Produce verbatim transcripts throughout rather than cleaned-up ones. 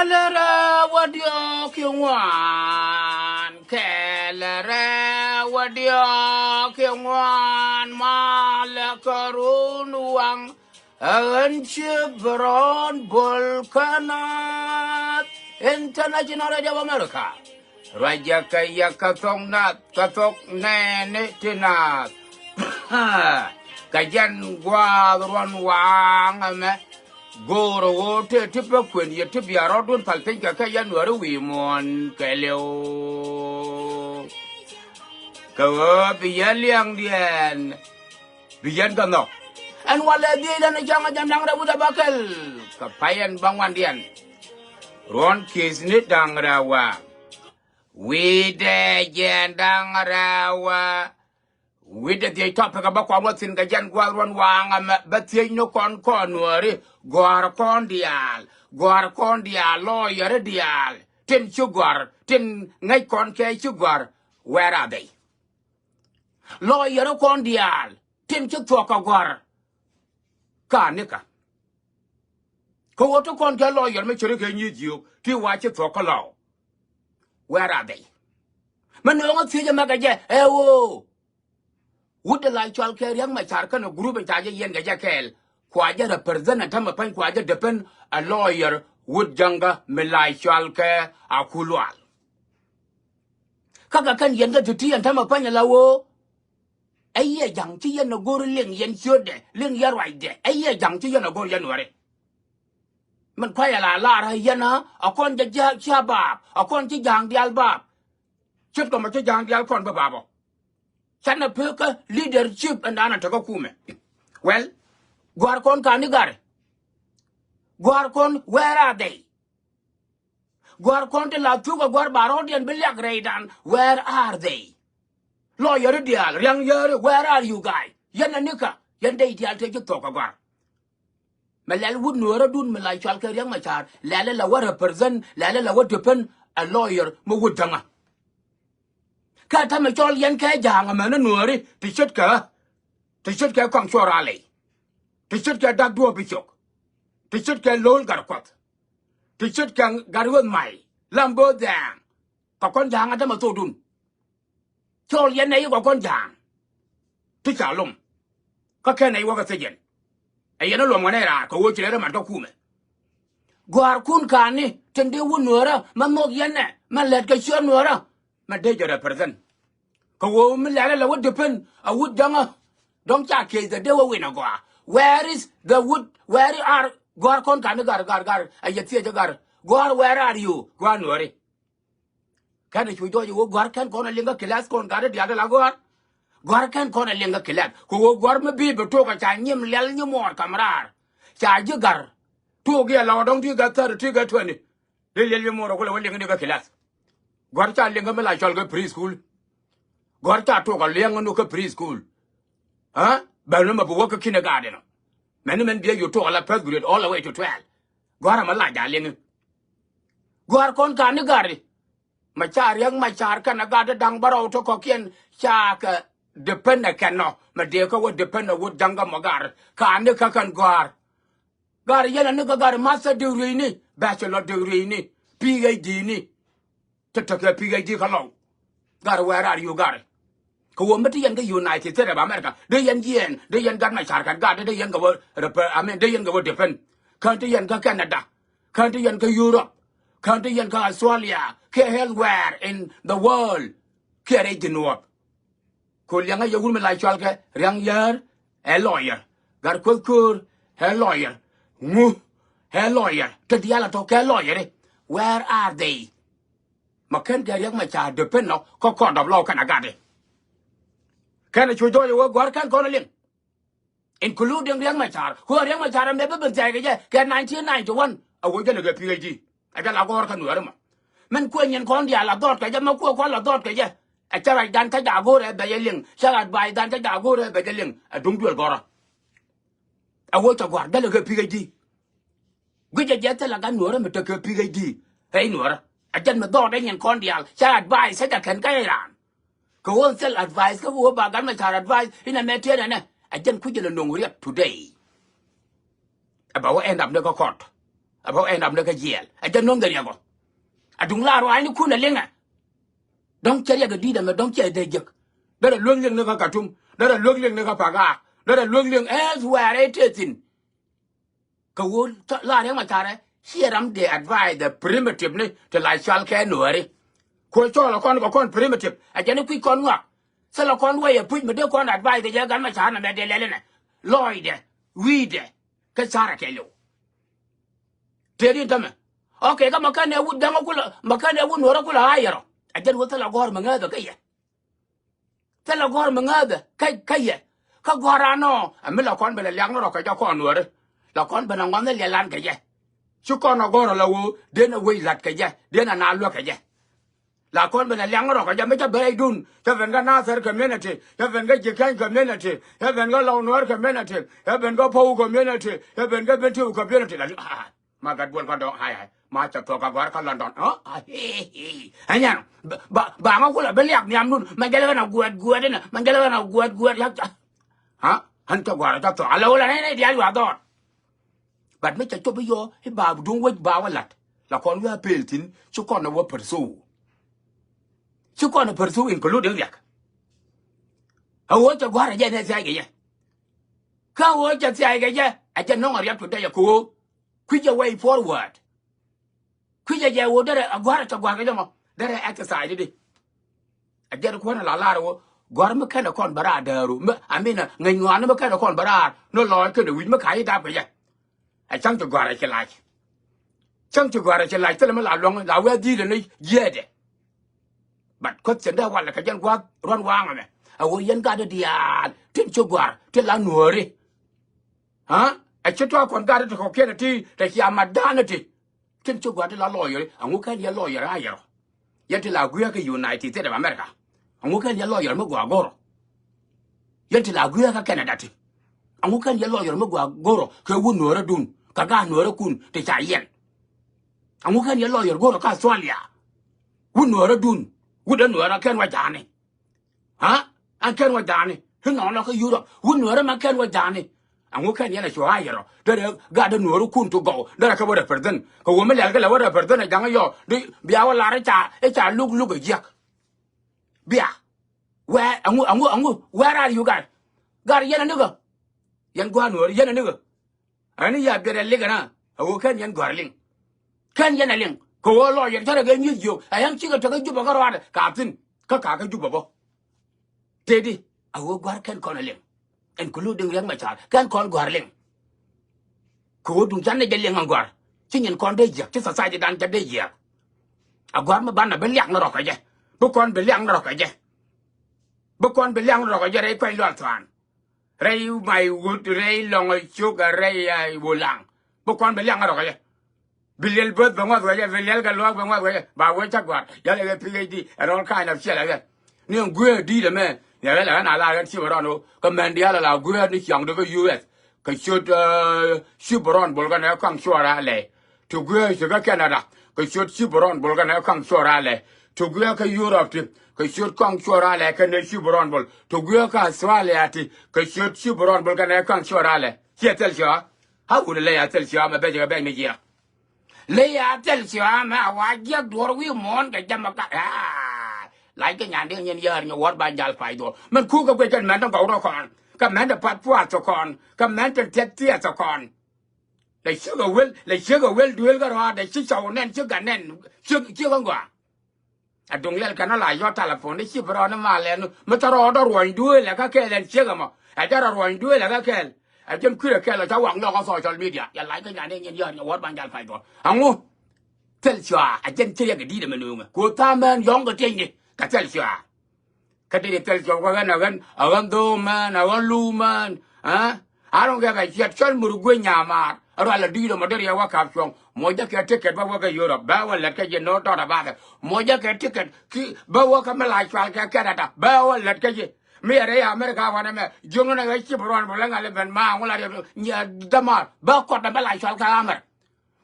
Kɛlɛ rɛw a diɔ̱k ki ŋuan, kɛlɛ rɛw a diɔ̱k ki ŋuan, malɛ kärun waŋ. Ɛ ɣän ci Brown Bol kä Naath International Radio of America. Ruacä kɛ yɛ kɛ thok Naath, kɛ thok nɛɛni ti Naath. Kɛ jɛn gua̱a̱th ruɔ̱n waŋ ɛmɛ. Go̱o̱rä ɣöö tëë ti bä kuën yɛ ti bia rɔ̱dun päl piny kɛ kɛ yɛn wääri wi̱i̱ muɔ̱ɔ̱n kɛɛliw. Kɛ ɣöö bi yɛn liɛŋdiɛn bi yɛn kɛ nhɔk. Ɛn walɛ dhiec lɛn ɛ cäŋ ɛ jɛn da̱ŋ rɛw wi̱cdɛ bäkɛl kɛ pay ɛn bä ŋuandiɛn. Ruɔ̱n ki̱thni da̱ŋ rɛw ɛ wi̱cdɛ jɛn da̱ŋ rɛw ɛ wi̱cdɛ dhiec tɔpik ɛ bä kɔn wä thi̱n kɛ jɛn gua̱a̱th ruɔ̱n waŋ ɛmɛ bä thiec ni kɔn kɔn nuääri. Gɔ̱a̱r kɔn diaal, gɔ̱a̱r kɔn diaal, lɔɔyäri diaal tin ci gɔ̱a̱r, tin ŋäc kɔn kɛ ci gɔ̱a̱r. Where are they? Lɔɔyäri kɔn diaal tin ci thuɔ̱k kɛ gɔ̱a̱r. Ka nikä. Kä ɣöö ti kɔn kɛ lɔɔyär mi ciri kɛ nyieth jiök ti wa ci thuɔ̱k kä lɔw. Where are they? Mi nööŋä thiecä mɛ kɛ jɛ ɛ ɣöö wut de la cɔal kɛ Riɛk Macar kɛnɛ group in ca jɛ yiɛn kɛ jɛ kɛɛl. Kua jɛ represent ɛn tämɛ päny, kua jɛ depend a lawyer wut Jäŋä mi la cɔal kɛ Akulual. Kä kɛ kɛn yiɛn kɛ ti̱ti̱ ɛn tämɛ päny ala ɣöö ɛ yiɛ ja̱ŋ ci yɛn a go̱r liŋ yɛn ciötdɛ, liŋ yɛn ruacdɛ, ɛ yiɛ ja̱ŋ ci yɛn a go̱r yɛn wɛri. Min kuayɛ la lar ɛ yɛn a kɔn jɛ ji̱ cia baap, a kɔn ci ja̱a̱ŋ diaal baap. Ce̱tkɛ mɔ ci ja̱a̱ŋ diaal kɔn bi baap ɔ. Canɛ pekä leadership ɛn da̱a̱n a tekä kumɛ. Well, gua̱a̱r kɔn kani gari. Gua̱a̱r kɔn, where are they? Gua̱a̱r kɔn ti la thuk ɛ gua̱a̱r ba rɔ̱diɛn bi liak rɛydan, where are they? Lawyer diaal, Riaŋ Yäär, where are you guy? Yɛn a nikä, yɛn dey diaal tëë ji̱ thok ɛ gua̱a̱r. Mɛ lɛl wut nuäärä dun mi la cɔal kɛ Riɛk Macar, lɛl ɛ la wä represent, lɛl ɛ la wä depend a lawyer mi wut Jäŋä. Kä tämɛ cɔl yɛn kɛ ja̱a̱ŋ ɛmɛn nuääri ti ce̱tkɛ, ti ce̱tkɛ Kɔaŋ Cuɔl Raley, ti ce̱tkɛ Dak Duɔ̱ɔ̱p Bicok, ti ce̱tkɛ Lo̱l Gatkuɔth, ti ce̱tkɛ Gatweth May, Lam Bo̱o̱th Dhɛɛŋ. Kɛ kɔn ja̱a̱ŋ ɛ tämɛ thokdun. Cɔl yɛn nɛy kɛ kɔn ja̱a̱ŋ ti ca lom. Kä kɛn nɛy wäkɛ thiec yɛn. Ɛ yɛn ɛ luɔm kɛ nɛy raar kɛ ɣöö ci lɛ rɛ mat kä kumɛ. Gɔ̱a̱rkun ka̱ni tin dee wut nuäärä mɛ nhɔk yɛn ɛ mɛ lät kɛ ciöt nuäärä mɛ dee jɛ represent. Kɛ ɣöö mi lɛl ɛ la wä depend a wut Jäŋä. Dɔ̱ŋ ca kiɛc the dee wä win a gɔaa. Where is the wood? Where are gɔ̱a̱r kɔn ka̱ni gar gar gar? Ɛ yɛ thiec ɛ gar. Gɔ̱a̱r, where are you? Gɔ̱a̱r nuääri. Kɛn cu jɔɔc ɣöö gɔ̱a̱r kɛn kɔn a liŋ kä kilath kɔn gat diaal ti la gɔ̱a̱r. Gɔ̱a̱r kɛn kɔn a liŋ kä kilath. Kɛ ɣöö gɔ̱a̱r mi bi bi tok a ca nyim liɛl nyimuɔɔr kam raar. Ca ji̱ gar. Tok i̱ a lɔɔk dɔ̱ŋ ti gat thäri ti gat twenty. Dee liɛl nyimuɔɔr a kulɛ wä liŋ ni kä kilath. Gɔ̱a̱r ca liŋ kä mi la cɔl kä preschool. Gɔ̱a̱r ca tok a liɛŋ ni kä preschool. Ɛ bɛl ni mɛ bi wä kä kindergarten ɔ. Mɛn ni mɛn biɛ yut tok a la first grade all the way to twelve. Gɔ̱a̱r a mɛ la ja liŋ. Gɔ̱a̱r kɔn ka̱ni gari. Mɛ ca Riɛk Macar kɛnɛ gat ti da̱ŋ bärɔw ti kɔ̱kiɛn ca kɛ depend ɛ kɛn nɔ. Mɛ dee kä wä depend ɛ wut Jäŋä mɔ gar. Ka̱ni kä kɛn gɔ̱a̱r. Gar yɛn a ni kä gar master degree ni, bachelor degree ni, P H D ni. Ti tekɛ P H D kä lɔw. Gar, where are you gar? Kɛ ɣöö mi ti yɛn kä United States of America, dee yɛn jiɛɛn, dee yɛn gat Macar kɛn gat, dee yɛn kɛ wä rep-, I mean, dee yɛn kɛ wä depend. Kään ti yɛn kä Canada, kään ti yɛn kä Europe, kään ti yɛn kä Australia, kiɛ elsewhere in the world, kiɛ rɛy Jinub. Kɛ ɣöö liɛŋä yɛ wut mi la cɔal kɛ Riaŋ Yäär ɛ lawyer. Gatkuɔth Köör ɛ lawyer. Ŋu ɛ lawyer. Ti diaal a tɔ̱ kɛ lawyer i̱. Where are they? Ma kɛn kɛ Riɛk Macar depend nɔ kä court of law kɛn a gat i̱. Kɛn a cu jɔɔc ɛ wee gɔ̱a̱r kɛn kɔn a liŋ. Including Riɛk Macar. Ku Riɛk Macar ɛmɛ bi ben thia̱a̱c kɛ jɛ kɛ nineteen ninety-one. A wee jɛn ɛ kɛ P H D. Ɛ jɛ la gɔ̱rä kä Nuääri mɔ. Min kuɛ nyin kɔn diaal la dhɔt kɛ jɛ, ma kuɛ kɔn la dhɔt kɛ jɛ. Ɛ cä ruacdan cä jaak go̱o̱rɛ bɛ jɛ liŋ, cä advice dan cä jaak go̱o̱rɛ bɛ jɛ liŋ. Ɛ duŋ duël gɔ̱rä. Ɛ wee cɛ gɔ̱a̱r dälɛ kɛ P H D. Guic ɛ jɛ thilɛ gat Nuäärä mi tekɛ P H D. Rɛy Nuäärä. Ɛ jɛn mi dhɔt ɛ nyin kɔn diaal cä advice cä jɛ kɛn kä Iran. Kɛ ɣöö thil advice kä ɣöö ba gat Macar advice inɛ mɛ tiɛt ɛnɛ. Ɛ jɛn kui̱c ilɛ no̱ŋ riɛk today. Ɛ bɛ wä end up ni kä court. A bä ɛn ram ni kä jiɛɛl a jɛ no̱ŋ dhɛ riɛk ɔ. A duŋ la ruaacnikun a liŋɛ. Dɔ̱ŋ cɛ riɛk a di̱t ɛmɛ dɔ̱ŋ cɛ dhɛ jek. Derɛ luek liŋ ni kä Katum, derɛ luek liŋ ni kä Pagaak, derɛ luek liŋ ɛ thuɛɛr ɛ tëë thi̱n. Kɛ ɣöö la Riɛk Macar ɛ ciɛ ram dee advice the primitive ni ti la cɔal kɛ Nuääri. Kuɔ cɔɔl ɛ kɔn kɛ kɔn primitive a jɛn i̱ kui̱c kɔn ŋɔak. Thilɛ kɔn wä yɛ puc mi dee kɔn advice kɛ jɛ Gat Macar nɛmɛ dee lɛl inɛ lɔɔcdɛ wi̱i̱dɛ. Kä carɛ kɛɛliw. Tëë din tämɛ. Ok, kä Makɛn ɛ wut Gaŋ kulɛ, Makɛn ɛ wut Nuäärä kulɛ ɣa̱a̱ yɛ rɔ. A jɛn wä thilɛ gɔ̱r mi ŋääthɛ kä yɛ. Thilɛ gɔ̱r mi ŋääthɛ kä, kä yɛ. Kä gɔ̱r anɔ ɛ mi la kɔn ben ɛ liak ni rɔ kɛ jɛ kɔn Nuäärä. La kɔn ben ɛ ŋuan ni liɛlan kɛ jɛ. Ci kɔn ɛ gɔ̱r ɛ la ɣöö den ɛ wec la̱t kɛ jɛ, den ɛ na luäk kɛ jɛ. La kɔn ben a liaŋ rɔk a jɛ mi cä ben rɛydun, cä ben kä Nathir community, cä ben kä Jikäny community, cä ben kä Lɔw Nuäär community, cä ben kä Pow community, cä ben kä Bentiu community. La, ah, ma gat buɔl kä dɔ̱ŋ, ai, ai, ma cä thuɔk a gɔ̱a̱r kä London. Ah, ah, hi, hi. Ɛ nyɛn, ba, ba, ba ŋa kulɛ bi liak nhiamdun, ma jälɛ ɣän a guɛt, guɛt inɛ, ma jälɛ ɣän a guɛt, guɛt, ya, ha? Ɣän cä gɔ̱a̱r a cä thuɔk. A lɛ wä la nɛy nɛy diaal yuath dhɔr. But mi ca cop i̱ yɔ i̱ ba duŋ wec ba wä la̱t la kɔn wi̱i̱ a pel thi̱n ci kɔn a wä pursue. Ci kɔn a pursue including riɛk. A ɣöö ca gua̱r a jɛ nɛ thia̱a̱c kɛ jɛ. Kä a ɣöö ca thia̱a̱c kɛ jɛ a jɛ nɔŋ a riɛk today a kɛ ɣöö kui̱c a way forward. Kui̱c a jɛ ɣöö derɛ a gua̱r a ca gua̱r kɛ jɛ mɔ derɛ exercise di. A jɛn kuäär in la lar ɣöö gɔ̱a̱r mi kɛn ɛ kɔn bɛ raar dääru mi, I mean, ŋäc ŋɔaani mi kɛn ɛ kɔn bɛ raar ni lɔɔc kɛn ɛ wi̱c mi ka̱c i̱ dap kɛ jɛ. Ɛ cäŋ ci gɔ̱a̱r ɛ ci lac. Cäŋ ci gɔ̱a̱r ɛ ci lac thilɛ mi la luäŋ la wee dhi̱i̱t ɛ ni jiɛɛdɛ. But question dee walɛ kɛ jɛn gua̱a̱th ruɔ̱n waaŋ ɛmɛ. A ɣöö yɛn gatdä diaal tin ci gɔ̱a̱r tin la Nuääri. Ha? Ɛ ci tɔ̱ kɔn gatdä ti kɔ̱kiɛn ɛ ti tɛ cia mat da̱a̱n ɛ ti. Tin ci gɔaa ti la lawyer, ɛŋu kɛn yɛ lawyer a yɛrɔ? Yɛn ti la guiɛ kä United States of America. Ɛŋu kɛn yɛ lawyer mi gɔaa go̱rɔ? Yɛn ti la guiɛ kä Canada ti. Ɛŋu kɛn yɛ lawyer mi gɔaa go̱rɔ kɛ wut Nuäärä dun kɛ gaat Nuäärä kun ti ca yɛn? Ɛŋu kɛn yɛ lawyer go̱rɔ kä Australia? Wut Nuäärä dun, wut ɛ Nuäärä kɛn wä ja̱a̱ni. Ha? An kɛn wä ja̱a̱ni. Inɔnɔ kä Europe wut Nuäärä mɛ kɛn wä ja̱a̱ni. Ɛŋu kɛn yɛn a cu a yɛrɔ derɛ gat dee Nuäärä kun ti gɔw derɛ kɛ wä represent kɛ wä mi lɛl kɛ lɛ wä represent ɛ ja̱ŋ yɔ di bia wä lar i̱ ca, i̱ ca luk luk ɛ jiäk. Bia wɛ ɛŋu, ɛŋu, ɛŋu where are you guys? Gat yɛn a nikä. Yɛn gua̱a̱r Nuäärä yɛn a nikä. Ani ya biɛt ɛ lik ɛnä a ɣöö kɛn yɛn gɔ̱a̱r liŋ. Kɛn yɛn ɛ liŋ kɛ ɣöö lawyer cärɛ kɛ nyieth jiök ɛ yɛn cikɛ tekä Jubɛ kä rɔaadɛ ka thi̱n kä ka̱a̱kä Jubɛ bä. Tëëdi a ɣöö gɔ̱a̱r kɛn kɔn ɛ liŋ including Riɛk Macar kɛn kɔn gɔ̱a̱r liŋ. Kɛ ɣöö duŋ canɛ jɛ liŋ ɛ gɔ̱a̱r ci nyin kɔn dee jiäk ci society dan cɛ dee jiäk. A gɔ̱a̱r mi banɛ bi liak ni rɔ̱ kɛ jɛ, bi kɔn bi liak ni rɔ̱ kɛ jɛ. Bi kɔn bi liak ni rɔ̱ kɛ jɛ rɛy kuany luaak thuan. Rɛy may wut rɛy lɔŋ cuk rɛy wulaŋ. Bi kɔn bi liaŋ rɔk yɛ. Bi liɛl böth bɛ ŋuath wecɛ, bi liɛl kɛ luaak bɛ ŋuath wecɛ ba wee cak gua̱a̱r yal ɛ kɛ P H D and all kind of shit like that. Ni ɛn guiɛ di̱i̱t ɛmɛ ni ɛ ɣɛl ɛ ɣän a la ɣän cip rɔn ɣöö kɛ mɛn diaal a la guiɛ ni ciaŋ di kä U S. Kɛ ciöt cip rɔn bol kɛnɛ kaŋ cuɔr a lɛ. Ti guiɛ ci kä Canada kɛ ciöt cip rɔn bol kɛnɛ kaŋ cuɔr a lɛ. Ti guiɛ kä Europe ti kɛ ciöt kaŋ cuɔr a lɛ kɛnɛ cip rɔn bol. Ti guiɛ kä Australia ti kɛ ciöt cip rɔn bol kɛnɛ kaŋ cuɔr a lɛ. Ciɛ thil cua. A wut lɛ ya thil cua mɛ bɛc kɛ bɛc mi jiɛk. Lɛ ya thil cua mɛ a wa jiɛk duɔr wi̱i̱ muɔ̱ɔ̱n kɛ jam mɛ gat. Lac kɛ nyan di̱k nyin yäär nyɛ wuɔ̱r ba jal pay duɔr mɛn kuk kɛ guic kɛn mɛn ti gɔw rɔ kɔn kɛ mɛn ti path puath thok kɔn kɛ mɛn ti thiɛth thiɛth thok kɔn. Lɛ ciek ɛ wel, lɛ ciek ɛ wel duëël kä rɔaadɛ ci cɔw nɛn ci gat nɛn ciek, ciek ɛ ŋɔa. Ɛ duŋ lɛl kɛn ɔ la yɔt talipon ni cip rɔɔd ni mal ɛn mi thɔrɔɔdɔ ruɔ̱ny duëël ɛ kä kɛɛl ɛn ciek ɛmɔ. Ɛ jɛ rɔ ruɔ̱ny duëël ɛ kä kɛɛl. Ɛ jɛn kui̱rɛ kɛɛl ɔ ca waŋ lɔk ɔ social media. Yɛ lac kä nyan ni nyin yɔt nyɛ wuɔ̱t ban jal pay duɔ̱r. Ɛŋu? Thil cua ɛ jɛn ci riɛk ɛ di̱t ɛmɛ nööŋɛ. Ku tha̱a̱ŋ mɛn yɔ̱ŋ kɛ tiɛcni kɛ thil cua. Kä dee thil cop kä ɣän a ɣän a ɣän dho̱o̱k män a ɣän luup män. Aa, a rɔ̱ŋ kɛ kɛ ciɛt cɔl mur guec nyamaar a rual a di̱i̱t ɔmɔ dee riɛk wä kap cuɔ̱ŋ. Muɔcdä kɛ ticket bä wä kɛ Europe bä wä lät kä ji̱ no̱o̱t tɔt a bathɛ. Muɔcdä kɛ ticket ki bä wä kä mi la cual kɛ Canada bä wä lät kä ji̱. Mi yɛ rɛy America wanɛ mɛ jiöŋni nɛ ɣä cip ruɔn bä lɛ ŋa̱l i̱ ben ma ŋu la riɛk nyɛ dämaar bä kɔt bä la cual kɛ Amer.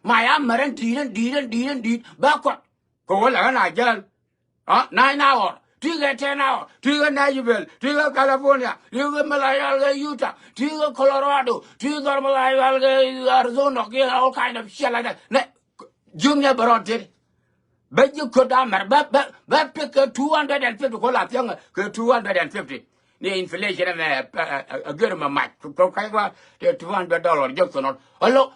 Ma ya Amer ɛn di̱i̱t ɛn di̱i̱t ɛn di̱i̱t ɛn di̱i̱t bä kɔt. Kɛ wä lɛ ɣän a jäl. Aa, nine hour. Ti kɛ ten hour, ti kɛ Nashville, ti kɛ California, ti kɛ mi la yual kɛ Utah, ti kɛ Colorado, ti dhɔr mi la yual kɛ Arizona, kɛ all kind of shit like that. Nɛ, jiöm ni bɛ rɔɔd tet. Bɛ ji̱ köt amɛr bɛ, bɛ, bɛ pek kɛ two hundred and fifty, ko la thiäŋ kɛ two hundred and fifty. Ni inflation ɛmɛ a gör mɛ mac kɛ kac wa tɛ two hundred dollar jɔk thonɔt. Alo,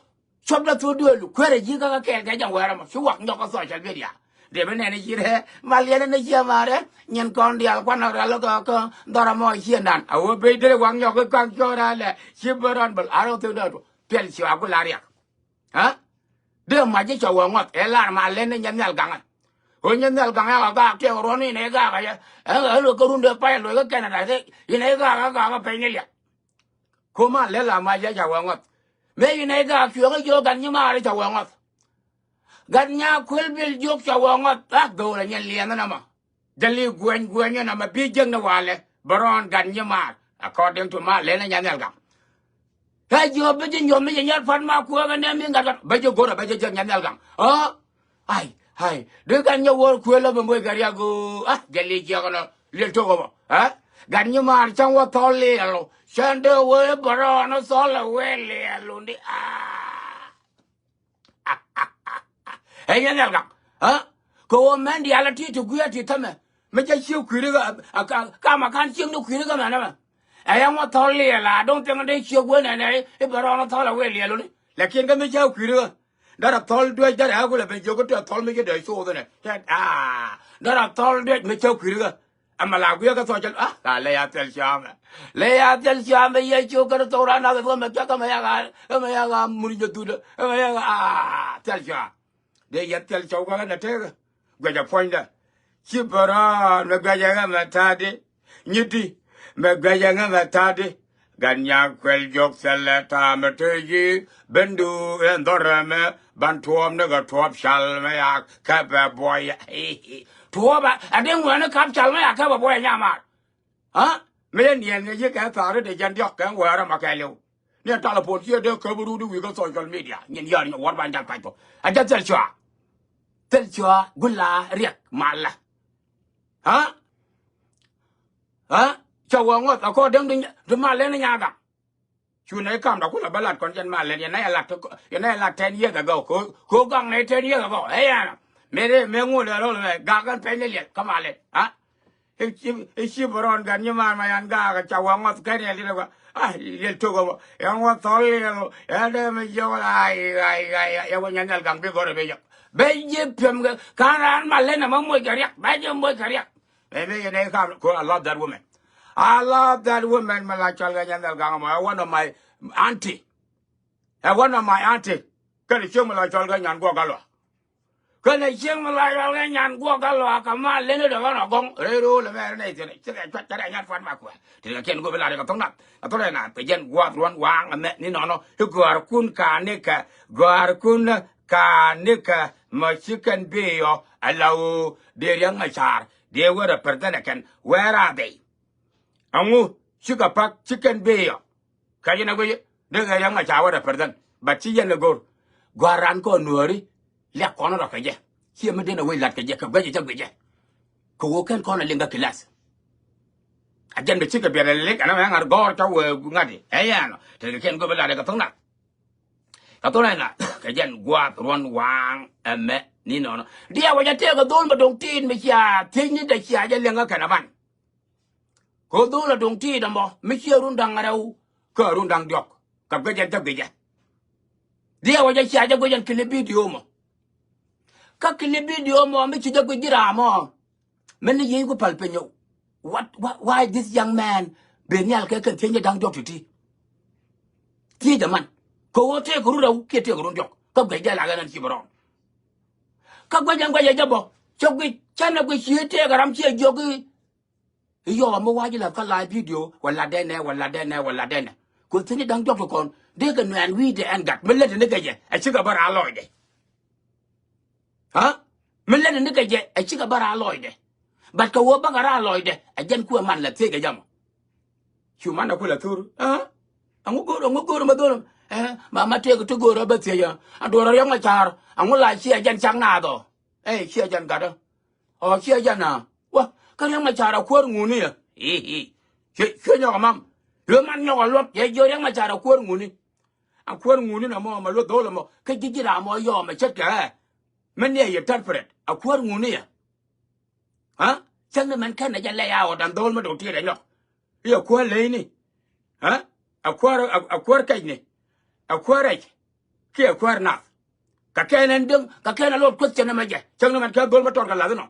cuɔp dɛ thok duëël kuɛrɛ ji̱ kä kɛ kɛɛl kɛ jɛn wɛɛr ɛmɔ ci wak nyɔk kä social media. Dee bi nɛn i̱ ci rɛ mal yɛn ɛn i̱ ciɛ maarɛ nyin kɔn diaal kuan rɛl kä kä dhɔr ɛmɔ ciɛ nan a wä pec derɛ wak nyɔk kä ka̱n cɔɔr alɛ ci bä rɔn bäl a rɔ thok dee tuɔ piɛl ci wa ku la riak. Aa? Dee mac ji̱ cɛ wä ŋuɔth ɛ lar ma lɛn ni nyɛ nhial gaŋä. Ɣöö nyɛ nhial gaŋä ɛ ɣä gaak tiɛɛk ruɔ̱n inɛ gaak ɛ yɛ ɛ ɣä lo̱k kä run dee pay lo̱k kä Canada thik inɛ gaak ɛ gaak ɛ pɛny ni liak. Ko̱ ma lɛl a mac ji̱ cɛ wä ŋuɔth. Mëë inɛ gaak cuɛ kä jiök gat nyi maar cɛ wä ŋuɔth. Gat nya kuël bil jiök cɛ wä ŋuɔth a dho̱o̱l ɛ nyɛ liɛnh ɛn ɛmɔ. Jali guɛny guɛny ɛn ɛmɛ bi jiäk ni walɛ bɛ rɔɔn gat nyi maar according to ma lɛl ni nyɛ nhial gaŋ. Kä jiɔp bä ji̱ nyuɔ̱th mi ji̱ nyɛr pa̱t ma kuäär kɛ nɛm mi ŋa̱t gat bä ji̱ go̱rä bä ji̱ jiäk nyɛ nhial gaŋ. Ɔ ai ai di gat nyɛ wuɔr kuël lä bä moc kɛ riak go̱o̱ a jali jiɛk ɛnɔ liɛl tok ɛ bä. Ɛ gat nyi maar cäŋ wä thɔl liɛl ɔ cäŋ dee wee bä rɔɔn ɔ thɔl ɛ wee liɛl ɔ ni a. Ɛ yɛn nhial gaŋ. Aa? Kɛ ɣöö mɛn diaal a ti ti gui̱i̱r a ti tämɛ mi cä ciek kui̱ri kä. Kam a ka̱n ciek ni kui̱ri kä mɛn ɛmɛ. Ɛ yɛn wä thɔl liɛl a do̱ŋ thiɛŋ dee ciek wen ɛnɛ i̱ bɛ rɔɔn thɔl a wee liɛl wuni. Lakin kä mi cä kui̱ri kä. Därɛ thɔl duec därɛ ɛ kulɛ ben jiök kä tɛ thɔl mi ci dee coth ɛnɛ. Aa därɛ thɔl duec mi cä kui̱ri kä. Ɛmɛ la guiɛ kä thɔc cɛ a ka lɛ ya thil cɔamɛ. Lɛ ya thil cɔamɛ yɛ cok kɛn thok ran nath thok mɛ cak ɛmɛ ya ka ɛmɛ ya ka mun jɛ thut ɛmɛ ya ka a thil cɔa. Dee yɛ thil cɔw kä kɛn ɛ tek. Guɛcɛ puɔ̱nydɛ ci bä raan mɛ guɛcɛ ŋä mɛ ta̱a̱di. Nyiti mɛ guɛcɛ ŋä mɛ ta̱a̱di. Gat nyaak kuɛl jiɔk thilɛ ta̱a̱ mɛ te ji̱ ben duur ɛn dhɔr ɛmɛ ban tuɔɔp ni kɛ tuɔɔp cal mɛ yak kɛ bɛ buɔyɛ. Tuɔɔp a a dee ŋuɛni kap cal mɛ yak kɛ bɛ buɔyɛ nyamaar. Aa? Mëë yɛn yɛn ŋäc yi kɛ thaari dee jɛn diɔ̱k kɛ ŋuɛɛrä mɛ kɛɛliw. Ni ɛ talipon ciɛ dee käp rut i̱ wi̱i̱ kä social media nyin yäär nyɛ wuɔ̱r ban jath pac kɔ. A jɛ thil cua. Thil cua gula riɛk malä. Aa? Aa? Cɛ wä ŋuɔth a kɔ däŋ di mal lɛn i̱ nyaagam. Cu nɛy kamda kulɛ bä lat kɔn jɛn mal lɛn yɛn nɛy a lat yɛn nɛy a lat ten years ago. Ko ko gaŋ nɛy ten years ago. Ɛ yɛn a mëë mëë ŋot lɛ rol mɛ gak kɛn pɛny ni liɛl kä mal lɛn. Aa? I̱ ci i̱ ci bä rɔɔn gat nyi man ma yan gaak ca wä ŋɔth kɛn yɛn liɛl kɔ. Aa liɛl tok ɛ bä yɛn wä thɔl liɛl ɛ dee mi jiɔk. Ay ay ay yɛ wä nyɛn nhial gaŋ bi gɔr ɛ bi yɛk. Bɛ ji̱ piɛm kɛ ka̱n raan mal lɛn ɛ ma moc kɛ riɛk bɛ ji̱ moc kɛ riɛk. Maybe yɛn ɛ kam ko I love that woman. I love that woman mi la cɔl kɛ nyɛn nhial gaŋ mɔ ɛ one of my auntie. Ɛ one of my auntie. Kɛn cieŋ mi la cɔl kɛ nyan guɔk kä luaak. Kɛn cieŋ mi la cɔl kɛ nyan guɔk kä luaak kɛ ma leni dɔk ɛn ɔ gɔŋ rɛy ro̱o̱l ɛmɛ rɛn ɛ thiɛn cikɛ cuat cɛ rɛ nyat puan ma kuɛ. Ti kɛ kiɛn go̱o̱p ila ri kɛ thoŋ nath kɛ thoŋ rɛ nath kɛ jɛn guath ruɔn waŋ ɛmɛ ni nɔnɔ. Ti gɔ̱a̱rkun ka̱n ni kɛ gɔ̱a̱rkun ka̱n ni kɛ mɛ cikɛn bi yɔ ɛ la ɣöö dee riäŋ ɛ ca̱r dee wä represent ɛ kɛn where are they? Ɛŋu cikɛ pak cikɛn bi yɔ. Kɛ jɛn ɛ guic dee kɛ riɛm ŋa ca wä represent but ci yɛn ɛ go̱r. Gɔ̱a̱r ran kɔn nuääri liak kɔn rɔ kɛ jɛ. Ciɛ mi den ɛ wec lat kɛ jɛ kɛ guic ɛ jɛ guic jɛ. Kɛ ɣöö kɛn kɔn ɛ liŋ kä kilath. A jɛn bi cikɛ biɛt ɛ lik ɛn ɛ mɛ ŋa̱r gɔ̱r cɔ wee ŋa̱t i̱ ɛ yɛn ɔ tekɛ kiɛn go̱r bi lat ɛ kɛ tho̱ŋ nath. Kɛ thon ɛna kɛ jɛn gua̱a̱th ruɔ̱n waaŋ ɛmɛ ni nɔnɔ. Diɛw wä jɛ tëëk kɛ dhol mɛ do̱ŋ ti̱i̱t mi cia thiec ni dɛ cia jɛ liɛŋ kä kɛn aban. Kɛ dhol ɛ do̱ŋ ti̱i̱t ɛmɔ mi cia run da̱ŋ rɛw kä run da̱ŋ diɔ̱k kɛ guic jɛn thäk guic jɛ. Diɛw wä jɛ cia jɛ guic jɛn kili bidio mɔ. Kä kili bidio mɔ mi ci jɛ guic ji̱ raam ɔ. Mɛn ni yiëë ku päl piny ɔ. What, what, why this young man ben nhial kɛ kɛn thiec ni da̱ŋ diɔ̱k ti̱ti̱? Thiec ɛ man kɛ ɣöö tëëk run rɛw kiɛ tëëk run diɔ̱k kä guic jɛ lak ɛn ɛn ci bɛ rɔɔn. Kä guic ɛn guic ɛ jɛ bä cä guic cä nɛ guic cië tëëk ɛ ram ciɛ jiɔk i̱ yɔɔk mi wa̱c i̱ la̱th kä live video wä lat dee nɛ wä lat dee nɛ wä lat dee nɛ. Kɛ thiec ni da̱ŋ diɔ̱k ti kɔn dee kɛ nuɛɛn wi̱i̱dɛ ɛn gat mi lät ni kɛ jɛ ɛ cikɛ bä raar lɔcdɛ. Aa? Mi lät ni kɛ jɛ ɛ cikɛ bä raar lɔcdɛ. But kɛ ɣöö bäkɛ raar lɔcdɛ ɛ jɛn kuɛ man la thiec kɛ jɛ mɔ. Cu man ɛ ku la thur. Aa? Ɛŋu go̱o̱r ɛŋu go̱o̱r ma dho̱r. Ɛ ma ma tëëk ti go̱o̱r ɛ bä thiec ɛ a duɔ̱ɔ̱r ɛ riɔ̱ŋ ɛ ca̱r ɛŋu la ciɛ jɛn cak naath ɔ. Ɛ ciɛ jɛn gat ɔ. Ɔ ciɛ jɛn a wä Kä Riɛk Macar a kuäär ŋuni yɛ. I̱, i̱. Cuɛ, cuɛ nyɔk a mam. Cuɛ man nyɔk a luɔt. Yɛ jiö Riɛk Macar a kuäär ŋuni. A kuäär ŋuni na mɔ, ma luɔt dho̱l mɔ. Kä ji̱ ji̱ ram mɔ yɔm a ce̱tkɛ ɛ. Min yɛ yɛ tɛr pɛrɛt. A kuäär ŋuni yɛ. Ha? Cäŋ ni mɛn kɛn na jɛ lɛ ya ɣɔt an dho̱l ma dok tiet ɛ nyɔk. I̱ a kuäär leyni. Ha? A kuäär, a, a kuäär kɛcni. A kuäär rɛc. Kiɛ kuäär nath. Ka kɛn ɛn diŋ, ka kɛn a lot question ɛmɛ jɛ. Cäŋ ni mɛn kɛ dho̱l ma tɔt kɛ lath inɔ.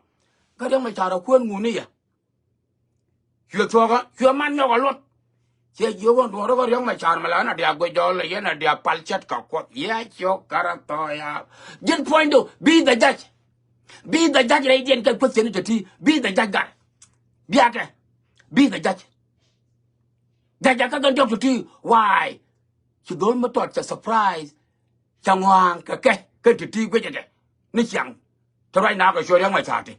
Kä Riɛk Macar a kuäär ŋuni yɛ. Cuɛ thuɔkä, cuɛ man nyɔk a luɔt. Ciɛ jiök ɣän duɔ̱ɔ̱r kä Riɛk Macar mɛ la ɣän a diak guic jɔl yɛn a diak pal cät ka kuɔth. Yɛ ciök kärä thɔɔya. Ji̱n puɔ̱nydu, be the judge. Be the judge rɛydiɛn kɛ question ni te ti. Be the judge gat. Biakɛ. Be the judge. Judge a kä kɛn diɔ̱k te ti. Why? Ci dho̱l mi tɔt cɛ surprise. Cɛ ŋɔa̱a̱ŋ kɛ kɛ kɛn te ti guic kɛ ni ciaŋ. Te ruac nakä cuɛ Riɛk Macar ti.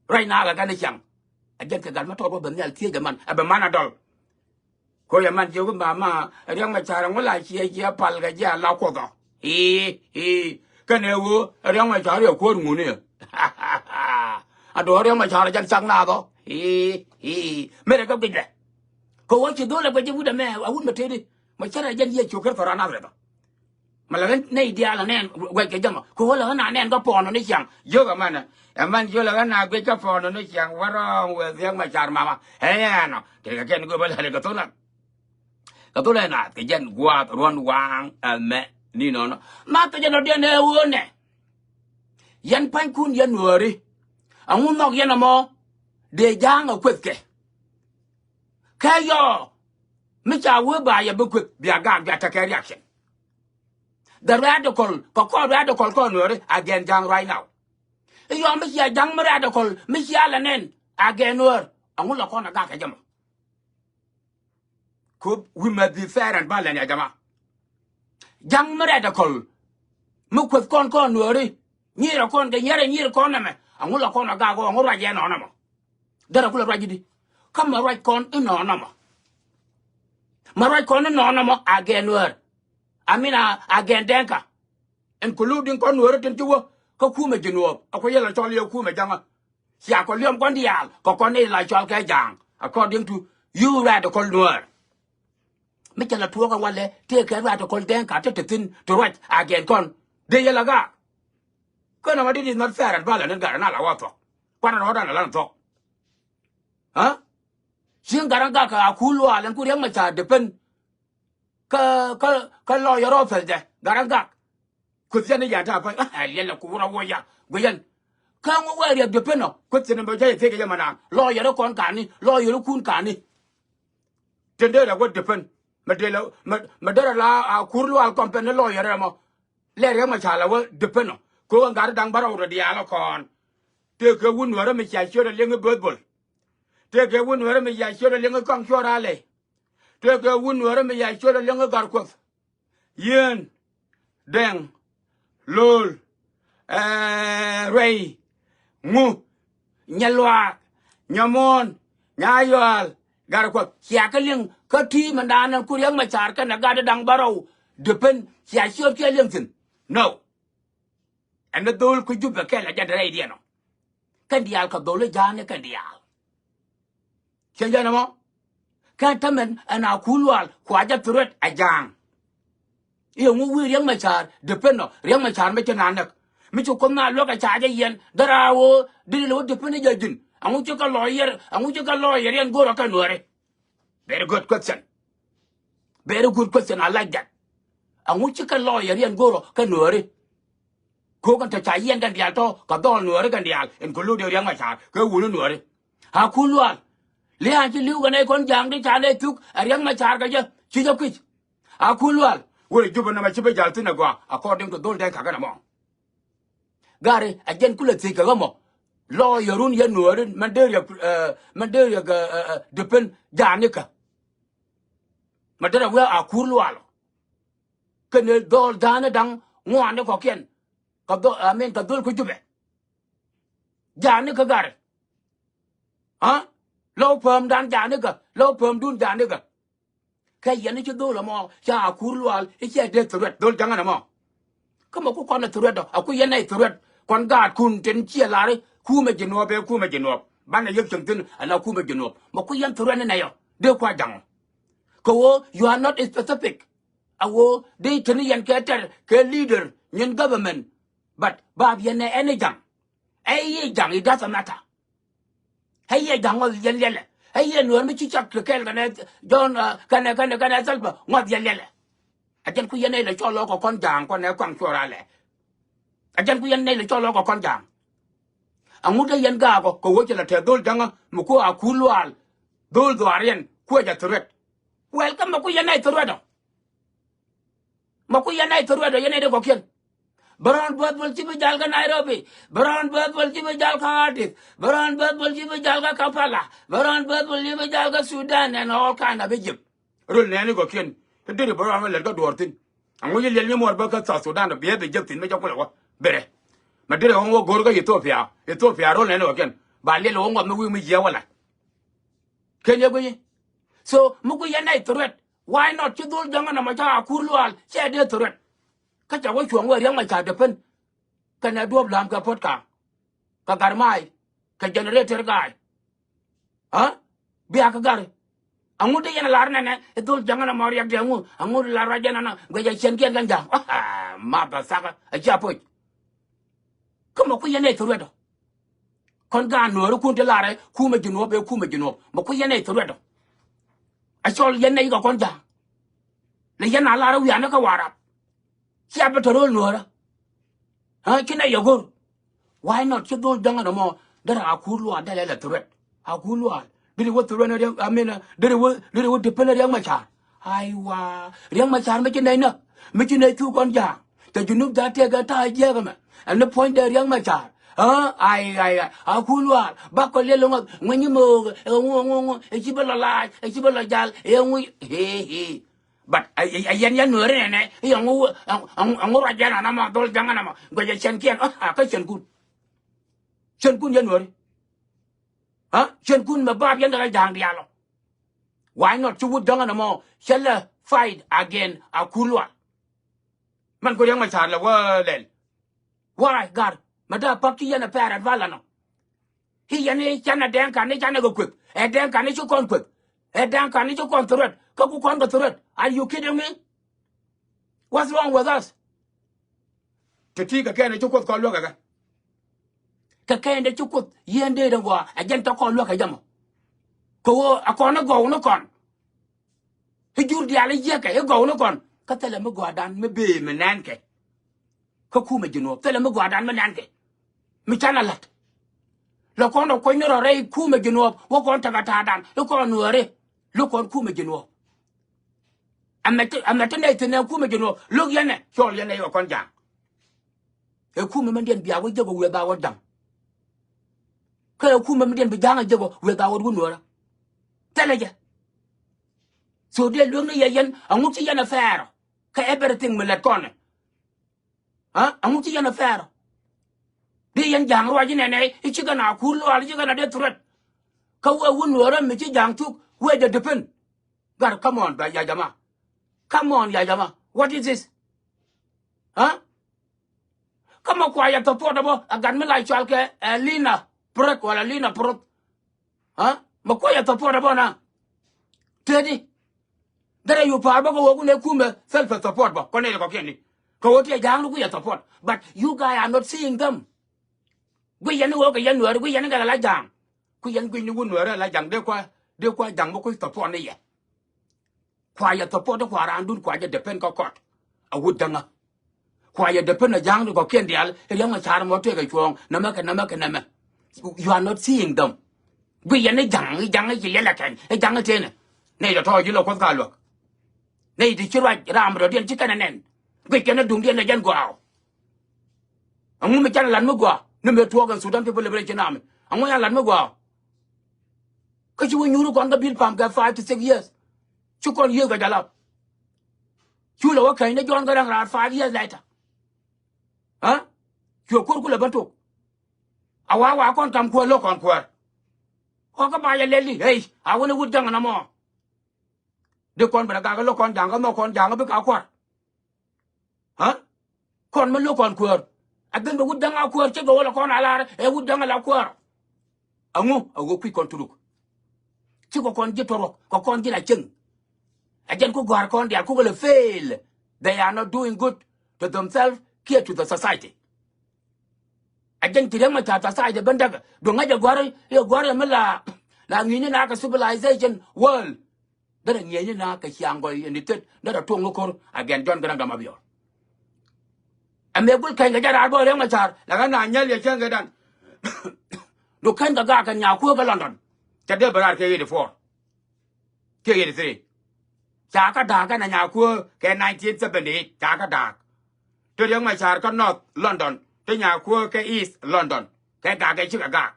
Ruac nakä kɛ ni ciaŋ. A jɛn kɛ gat mi tɔt wä bɛ nhial thiec kɛ man. Ɛ bɛ man a dɔl. Ko yɛ man jiök mama, Riɛk Macar ŋu la ciɛ jiɛ pal kɛ jiɛ a la kuɔth ɔ. I̱, i̱. Kɛn ɛ ɣöö Riɛk Macar yɛ kuäär ŋuni. A duɔ̱ɔ̱r Riɛk Macar jɛn cak naath ɔ. I̱, i̱. Merɛ kɛ guic dɛ. Kɛ ɣöö ci dho̱l ɛ guic ji̱ wut ɛmɛ, a wut mɛ tëëdi. Mɛ cärɛ jɛn Yecu Kritho raan Nadharɛth ɔ. Mɛ lɛ ɣän nɛy diaal ɛ nɛn guɛc kɛ jɛ mɔ. Kɛ ɣöö lɛ ɣän a nɛn kä pɔɔn ɔ ni ciaŋ. Yio̱k ɛmɛnɛ. Ɛ mɛn jiö lɛ ɣän a guic kä pɔɔn ɔ ni ciaŋ. Wä rɔɔŋ wëë Riɛk Macar mama. Ɛ yɛn ɔ. Tëëkɛ kɛn göpä lɛ kɛ thok nath. Kɛ thok lɛ nath kɛ jɛn gua̱a̱th ruɔ̱n waaŋ ɛmɛ ni nɔnɔ. Ma thok jɛ lɔtdiɛn ɛ ɣöö nɛ. Yɛn pa̱nykun yɛn Nuääri. Ɛŋu nhɔk yɛn ɛmɔ. Dee ja̱a̱ŋ ɛ kuethkɛ. Kɛ yɔ. Mi ca wee ba yɛ bi kueth bia gaak bia tekɛ reaction. The radical, kɛ kɔn radical kɔn Nuääri against Ja̱a̱ŋ right now. I̱ yɔm mi cia Ja̱a̱ŋ mi radical, mi cia lɛ nɛn against Nuäär. Ɛŋu la kɔn a gak kɛ jɛ mɔ. Ku we must be fair and balanced ya jama. Ja̱a̱ŋ mi radical, mi kueth kɔn kɔn Nuääri. Nyirɛ kɔn kɛ nyɛrɛ nyir kɔn nɛmɛ. Ɛŋu la kɔn a gak ɔ, ɛŋu ruac yɛ nɔnɔ mɔ. Derɛ kulɛ ruac ji̱ di. Kä ma ruac kɔn inɔnɔ mɔ. Ma ruac kɔn inɔnɔ mɔ against Nuäär. I mean, a, against Dɛŋka. Including kɔn Nuääri tin ci wä kä kumɛ Jinuɔp. A ku yɛl a cɔl yɛ kumɛ Ja̱ŋä. Cia kɔ liɔm kɔn diaal kɛ kɔn i̱ la cɔl kɛ Ja̱a̱ŋ. According to you radical Nuäär. Mi cɛ la tuɔɔk ɛ walɛ tëëkɛ radical Dɛŋka te te thi̱n te ruac against kɔn. Dee yɛ la gaak. Kä nɔmɔ dit is not fair and balanced in Gatdɛ na la wä thuɔ̱k. Kuanɛ rɔɔdan a lan thuɔ̱k. Ha? Cieŋ Gatdɛ gak kɛ Akul Lual ɛn ku Riɛk Macar depend. Kä, kä, kä lawyer office dɛ Gatdɛ gak. Kueth yɛn ni yan ta̱a̱ pa̱ny. Ah, liɛl la ku wurɔ wä ya guiyɛn. Kä ŋu wä Riɛk depend ɔ. Kueth yɛn ni bä jɛ yɛ thiek yɛ manan. Lawyer kɔn kani, lawyer kun kani. Tin dee la wä depend. Mɛ dee la, mɛ, mɛ dee la Akul Lual company lawyer ɛmɔ. Lɛ Riɛk Macar la wä depend ɔ. Ko ɣän gat da̱ŋ bärɔw rɔ diaal ɔ kɔn. Tëëkɛ wun Nuäärä mi cia ciöt a liŋ i̱ Böth Bol. Tëëkɛ wun Nuäärä mi cia ciöt a liŋ i̱ Kɔaŋ Cuɔr Alɛ. Tëëkɛ wun Nuäärä mi cia ciöt a liŋ i̱ Gatkuɔth. Yieen, Dɛŋ, Lo̱l, ɛɛ, Ruɛy, ŋu, Nyaluaak, Nyamuɔ̱ɔ̱n, Nyayɔal, Gatkuɔth. Cia kɛ liŋ kä ti̱i̱ mindan ɛn ku Riɛk Macar kɛnɛ gat da̱ŋ bärɔw depend cia ciöt kiɛ liŋ thi̱n. No. Ɛn ni dho̱o̱l ku Jubɛ kɛl a jɛn te rɛydiɛn ɔ. Kɛn diaal kɛ dho̱o̱l i̱ Ja̱a̱ŋ ni kɛn diaal. Cieŋ jɛn ɛmɔ. Kɛn tämɛn ɛn Akul Lual kua jɛ threat ɛ Ja̱a̱ŋ. I̱ ɛŋu wi̱i̱ Riɛk Macar depend ɔ, Riɛk Macar mi ci na näk. Mi ci Kuoth na luäk ɛ ca jɛ yɛn däraawä dee lɛ wä depend i̱ jɛ ji̱n. Ɛŋu ci kɛ lawyer, ɛŋu ci kɛ lawyer yɛn go̱o̱rä kɛ Nuääri. Very good question. Very good question. I like that. Ɛŋu ci kɛ lawyer yɛn go̱o̱rä kɛ Nuääri. Ko̱o̱k ɛn tɔ ca yɛn kɛn diaal tɔ kɛ dhɔl Nuääri kɛn diaal including Riɛk Macar kɛ wuni Nuääri. Akul Lual. Lia̱a̱n ci li̱w kɛ nɛy kɔn Ja̱a̱ŋ ti ca nɛy thuk ɛ Riɛk Macar kɛ jɛ ci jɛ kui̱c. Akul Lual. Wurɛ Jubɛ nɔmɔ ci bi jal thi̱n ɛ gɔaa according to dhol Dɛŋka kɛn ɛmɔ. Gari a jɛn kulɛ thiec kɛ ɣä mɔ. Lawyer run yɛn Nuääri mɛn dee Riɛk, eh, mɛn dee Riɛk, eh, eh, eh, depend Ja̱a̱ŋ ni kä. Mɛ derɛ wi̱i̱ Akul Lual ɔ. Kɛn dhɔl Ja̱a̱ŋ ni da̱ŋ ŋuan ni kɔkiɛn. Kɛ dhɔl, I mean, kɛ dhol ku Jubɛ. Ja̱a̱ŋ ni kä gari. Ha? Lɔw päämdan Ja̱a̱ŋ ni kä, lɔw päämdun Ja̱a̱ŋ ni kä. Kɛ yɛn i̱ ci dhol ɛmɔ ca Akul Lual i̱ ciɛ dee threat dhol Ja̱ŋ ɛn ɛmɔ. Kä mɛ ku kɔn ɛ threat ɔ, a ku yɛn ɛ threat. Kɔn gaatkun tin ciɛ lar i̱ kumɛ Jinuɔp ɛ kumɛ Jinuɔp. Banɛ yek cieŋ thi̱n ala kumɛ Jinub. Mɛ ku yɛn threat ni nɛy ɔ dee kua jaŋ ɔ. Kɛ ɣöö you are not specific. A ɣöö dee te ni yɛn kɛ tɛr kɛ leader nyin government. But ba biɛ nɛ ɛn ni jaŋ. Ɛ yɛ jaŋ, it doesn't matter. Ɛ yɛ jaŋ ɔ yɛn liɛlɛ. Ɛ yɛ Nuäär mi ci cak kɛ kɛɛl kɛnɛ John, uh, kɛnɛ kɛnɛ kɛnɛ Salva ŋuath yɛn liɛlɛ. A jɛn ku yɛn nɛy lɛ cɔl ɔ kɛ kɔn ja̱a̱ŋ kɔn ɛ kuaŋ cuɔr alɛ. A jɛn ku yɛn nɛy lɛ cɔl ɔ kɛ kɔn ja̱a̱ŋ. Aŋut ɛ yɛn gaak ɔ kɛ ɣöö cɛ lɛ tɛth dho̱l ja̱ŋä mi ku a ku luaal dho̱l dhuaar yɛn kuɛ jɛ threat. Welcome, mɛ ku yɛn nɛy threat ɔ. Mɛ ku yɛn nɛy threat ɔ, yɛn nɛy dee kɔkiɛn. Brown Boswell ci bi jal kä Nairobi. Brown Boswell ci bi jal kä Addis. Brown Boswell ci bi jal kä Kampala. Brown Boswell ci bi jal kä Sudan and all kind of Egypt. Rol nɛɛni kɔkiɛn. Ti diri Brown wä lɛt kä duɔɔr thi̱n. Aŋu yi liɛl ni muɔr bä kä South Sudan biɛ bi jek thi̱n mi jɛ kulɛ wä. Bere. Ma diri ɣɔŋ wä go̱r kä Ethiopia. Ethiopia rol nɛɛni kɔkiɛn. Ba liɛl ɣɔŋ wä mi wi̱i̱ mi jiɛ wä lac. Ken yɛ guiyi. So mi ku yɛn nɛy threat. Why not? Ci dhol jaŋä nɔmɔ ca a kur luaal cɛ dee threat. Kä ca wä cuɔ̱ŋ wä Riɛk Macar depend. Kɛnɛ duɔ̱p la̱a̱m kɛ puɔ̱t ka̱a̱ŋ. Kɛ Garmay. Kɛ generator guy. Aa? Bia kä gari. Aŋu dee yɛn a lar nɛnɛ i̱ dhol jaŋä nɔmɔ Riɛk dee aŋu. Aŋu lar ruac jɛn nɔnɔ guɛc a ciɛn kiɛn kɛn ja̱a̱ŋ. Aa, ma bɛ thak a cia puc. Kä mɛ ku yɛn nɛy threat ɔ. Kɔn gaat Nuäärikun ti larɛ kumɛ Jinub ɛ kumɛ Jinub. Mɛ ku yɛn nɛy threat ɔ. A cɔl yɛn nɛy kɛ kɔn ja̱a̱ŋ. Lɛ yɛn a larɛ wianɛ kä Warap. Cia bi tɔ̱ ro̱l Nuäärä. Aa, ci nɛy yɛ go̱r. Why not? Ci dhol jaŋä nɔmɔ derɛ a kur luaal dee lɛ lɛ threat. A kur luaal. Diri wä threat ni Riɛk, I mean, diri wä, diri wä depend ni Riɛk Macar. Aiwa. Riɛk Macar mi ci nɛy nä. Mi ci nɛy thuk kɔn ja̱a̱ŋ. Te Junub da tëëk ɛ ta̱a̱ jiɛɛk ɛmɛ. Ɛn ni puɔ̱nydɛ Riɛk Macar. Aa, ai, ai, ai. A kur luaal. Bak kɔ liɛl ŋɔth. Ŋuɛny mook. Ɛ ŋu, ŋu, ŋu. Ɛ ci bä lɔ laac. Ɛ ci bä lɔ jal. Ɛ ŋu. Hee, hee. But a, a, a yɛn yɛn Nuääri nɛnɛ. Ɛ ŋu, ɛ ŋu, ŋu ruac jɛn anamɔ dhol jaŋä nɔmɔ. Guɛc ɛ cɛn kiɛn. Aa, kä cɛn kun. Cɛn kun yɛn Nuääri. Aa, cɛn kun mɛ baap yɛn dee kɛ ja̱a̱ŋ diaal ɔ. Why not? Ci wut jaŋä nɔmɔ cɛ lɛ fight against a kur luaal. Mɛn ku Riɛk Macar lɛ wä lɛl. Why, gar? Mɛ dee a pak ci yɛn ɛ pɛr ɛn val anɔ. I̱ yɛn i̱ canɛ Dɛŋkan i̱ canɛ kɛ kueth. Ɛ Dɛŋkan i̱ ci kɔn kueth. Ɛ Dɛŋkan i̱ ci kɔn threat. Kä ku kɔn kɛ threat. Are you kidding me? What's wrong with us? Ti ti kɛ kɛn i̱ ci kuoth kɔn luäk kɛ kɛ. Kɛ kɛn i̱ ci kuoth yɛn dee dee gɔaa. Ɛ jɛn tɔ kɔn luäk kɛ jɛ mɔ. Kɛ ɣöö a kɔn i̱ gɔw ni kɔn. I̱ jur diaal i̱ jiäkɛ i̱ gɔw ni kɔn. Kä thilɛ mi gɔaadan mi bëë mi nɛnkɛ. Kä kumɛ Jinub thilɛ mi gɔaadan mi nɛnkɛ. Mi canɛ la̱t. Lɔ kɔn ɔ kuɔ̱ny ni rɔ rɛy kumɛ Jinub wä kɔn tekɛ ta̱a̱dan i̱ kɔn Nuääri. Lo̱k kɔn kumɛ Jinub. Ɛmɛ ti, ɛmɛ ti nɛy thi̱n ɛ kumɛ Jinub. Lo̱k yɛn ɛ cɔl yɛn ɛ yɔ kɔn ja̱a̱ŋ. Ɛ kumɛ mi diɛn bia wä jek ɔ wi̱eth a wä ja̱ŋ. Kä ɛ kumɛ mi diɛn bi ja̱a̱ŋ ɛ jek ɔ wi̱eth a wä wä Nuäärä. Thilɛ jɛ. So dee luek ni yɛ yɛn aŋu ci yɛn ɛ fɛɛr ɔ. Kä everything mi lät kɔn ɛ. Aa, aŋu ci yɛn ɛ fɛɛr ɔ. Dee yɛn ja̱a̱ŋ ruac inɛnɛ i̱ ci kɛn a kur luaal i̱ ci kɛn a dee threat. Kä wee wun Nuäärä mi ci ja̱a̱ŋ thuk wee jɛ depend. Gar, come on, ba, ya jama. Come on, ya jama. What is this? Aa? Kä mɛ kua yɛ support ɛ bä a gat mi la cual kɛ ɛ Lina Prek wala Lina Prot. Aa? Mɛ kua yɛ support ɛ bä na. Tëëdi. Derɛ yu pa̱a̱r bä kɛ ɣöö kun ɛ kumɛ self support bä kɔn nɛy kɔkiɛn ni. Kɛ ɣöö ti ɛ ja̱a̱ŋ ni ku yɛ support. But you guys are not seeing them. Guic yɛn ni ɣöö kɛ yɛn Nuääri, guic yɛn ni kɛ la ja̱a̱ŋ. Ku yɛn guic ni wun Nuääri la ja̱a̱ŋ dee kua, dee kua ja̱a̱ŋ mi ku support ni yɛ. Kua yɛ support kua raandun kua jɛ depend kä kɔt. A wut däŋä. Kua yɛ depend a ja̱a̱ŋ ni kɔkiɛn diaal. Riɛŋ ma ca̱r mɔ tëëkɛ cuɔ̱ɔ̱ŋ. Nɛmɛ kɛ nɛmɛ kɛ nɛmɛ. You are not seeing them. Guic yɛn ni ja̱a̱ŋ, i̱ ja̱a̱ŋ i̱ ci liɛl ɛ kɛn. I̱ ja̱a̱ŋ i̱ tënɛ. Nɛy tɔ̱tɔ̱ ji̱ lɔ kuoth ka luäk. Nɛy ti ci ruac ram rɔ̱diɛn ci kɛn ɛ nɛn. Guic kɛn ɛ duŋdiɛn ɛ jɛn gɔaa ɔ. Aŋu mi can lat mi gɔaa ni mëë tuɔɔk ɛn Sudan People Liberation Army? Aŋu yan lat mi gɔaa ɔ? Kä ci wä nyuuri kɔn kä bil pam kɛ five to six years. Ci kɔn yiëëth kɛ jalap. Cu lɛ wä kɛny ni John Garang raar five years later. Aa? Cuɛ kuɔr kulɛ bä tok. A wa wa kɔn kam kuäär lo̱k kɔn kuäär. Ɣɔkä ba yɛ lɛl di, hey, a wä ni wut ja̱ŋ ɛn ɛmɔ. Di kɔn ben a gak lo̱k kɔn ja̱ŋ kä nhɔk kɔn ja̱ŋ bikɛ a kuäär. Aa? Kɔn mi lo̱k kɔn kuäär. A ben bɛ wut ja̱ŋ a kuäär, cɛ gɛ wä lɛ kɔn a lar ɛ wut ja̱ŋ a la kuäär. Ɛŋu? Ɛ ɣöö kui̱c kɔn turuk. Cikɛ kɔn ji̱ tɔrɔk, kɛ kɔn ji̱ na cieŋ. Ɛ jɛn ku gɔ̱a̱r kɔn diaal kukɛ lɛ fail. They are not doing good to themselves, care to the society. Ɛ jɛn ci Riek Machar society ben däkɛ. Duŋ ŋäc ɛ gɔ̱a̱r, ɛ gɔ̱a̱r ɛ mi la, la ŋi̱i̱cni na kɛ civilization world. Derɛ ŋi̱eecni na kɛ ciaŋ gɔy in the state derɛ tuɔŋ ni ko̱r again John Garang de Mabior. Ɛ mëë gul kɛny kɛ jɛ raar bä Riek Machar la ɣän na nyɛl yɛ cäŋ kɛ dan. Du kɛn kɛ gaak kɛn Nyakuäär kɛ London. Cɛ dee bɛ raar kɛ eighty four, kɛ eighty three. Ca kä da̱a̱k kɛn a Nyakuäär kɛ nineteen seventy eight ca kä da̱a̱k. Ti Riek Machar kä North London, ti Nyakuäär kä East London, kɛ gaak kɛ cikɛ gaak.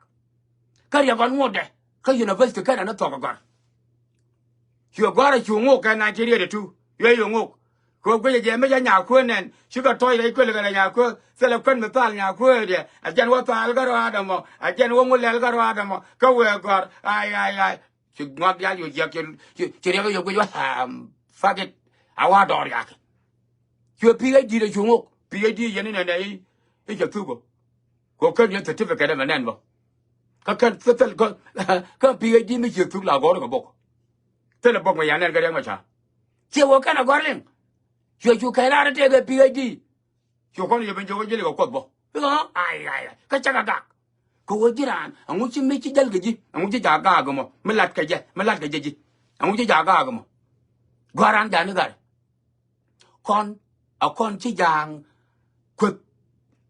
Kä Riek ɣɔn ŋotdɛ kä university kɛn ɛn ɛ thɔk ɛ gɔ̱r. Cuɛ gɔ̱r ɛ cu ŋok kɛ nineteen eighty two. Cuɛ cu ŋok. Kɛ ɣöö guicɛ jɛ mi cä Nyakuäär nɛn cikɛ tɔc rɛy kuël kɛ rɛy Nyakuäär. Thilɛ kuän mi thal Nyakuäär diɛ. A jɛn wä thal kä rɔaadɛ mɔ. A jɛn wä ŋu lɛl kä rɔaadɛ mɔ. Kä wëë gɔ̱r. Ay, ay, ay. Ci ŋɔak diaal cu jiäk ci, ci, ci Riek ɛ yök guic wä. Fuck it. A wa dɔɔr yak. Cuɛ PhD dɛ cu ŋok. PhD yɛn inɛnɛ i̱, i̱ cɛ thuk ɔ. Kɛ kän yɛn certificate ɛmɛ nɛn bä. Kä kän thil, thil, kä, kä PhD mi ciɛ thuk la gɔ̱r kɛ bok. Thilɛ bok mɛ ya nɛn kɛ Riek Machar. Ciɛ wä kɛn a gɔ̱r liŋ. Cuɛ cu kɛn raar tëëkɛ PhD. Cu kɔn yɛ ben jɛ wä ji̱ likɛ kuɔth bä. I̱ ɣä, ay, ay, ay. Kä cakɛ gak. Kɛ wä ji̱ raan ɛŋu ci mi ci jäl kɛ ji̱ ɛŋu ci ja̱ gaak mɔ mi lat kɛ jɛ mi lat kɛ jɛ ji̱. Ɛŋu ci ja̱ gaak mɔ. Gɔ̱a̱r raan ja̱ ni gat. Kɔn a kɔn ci ja̱a̱ŋ kueth.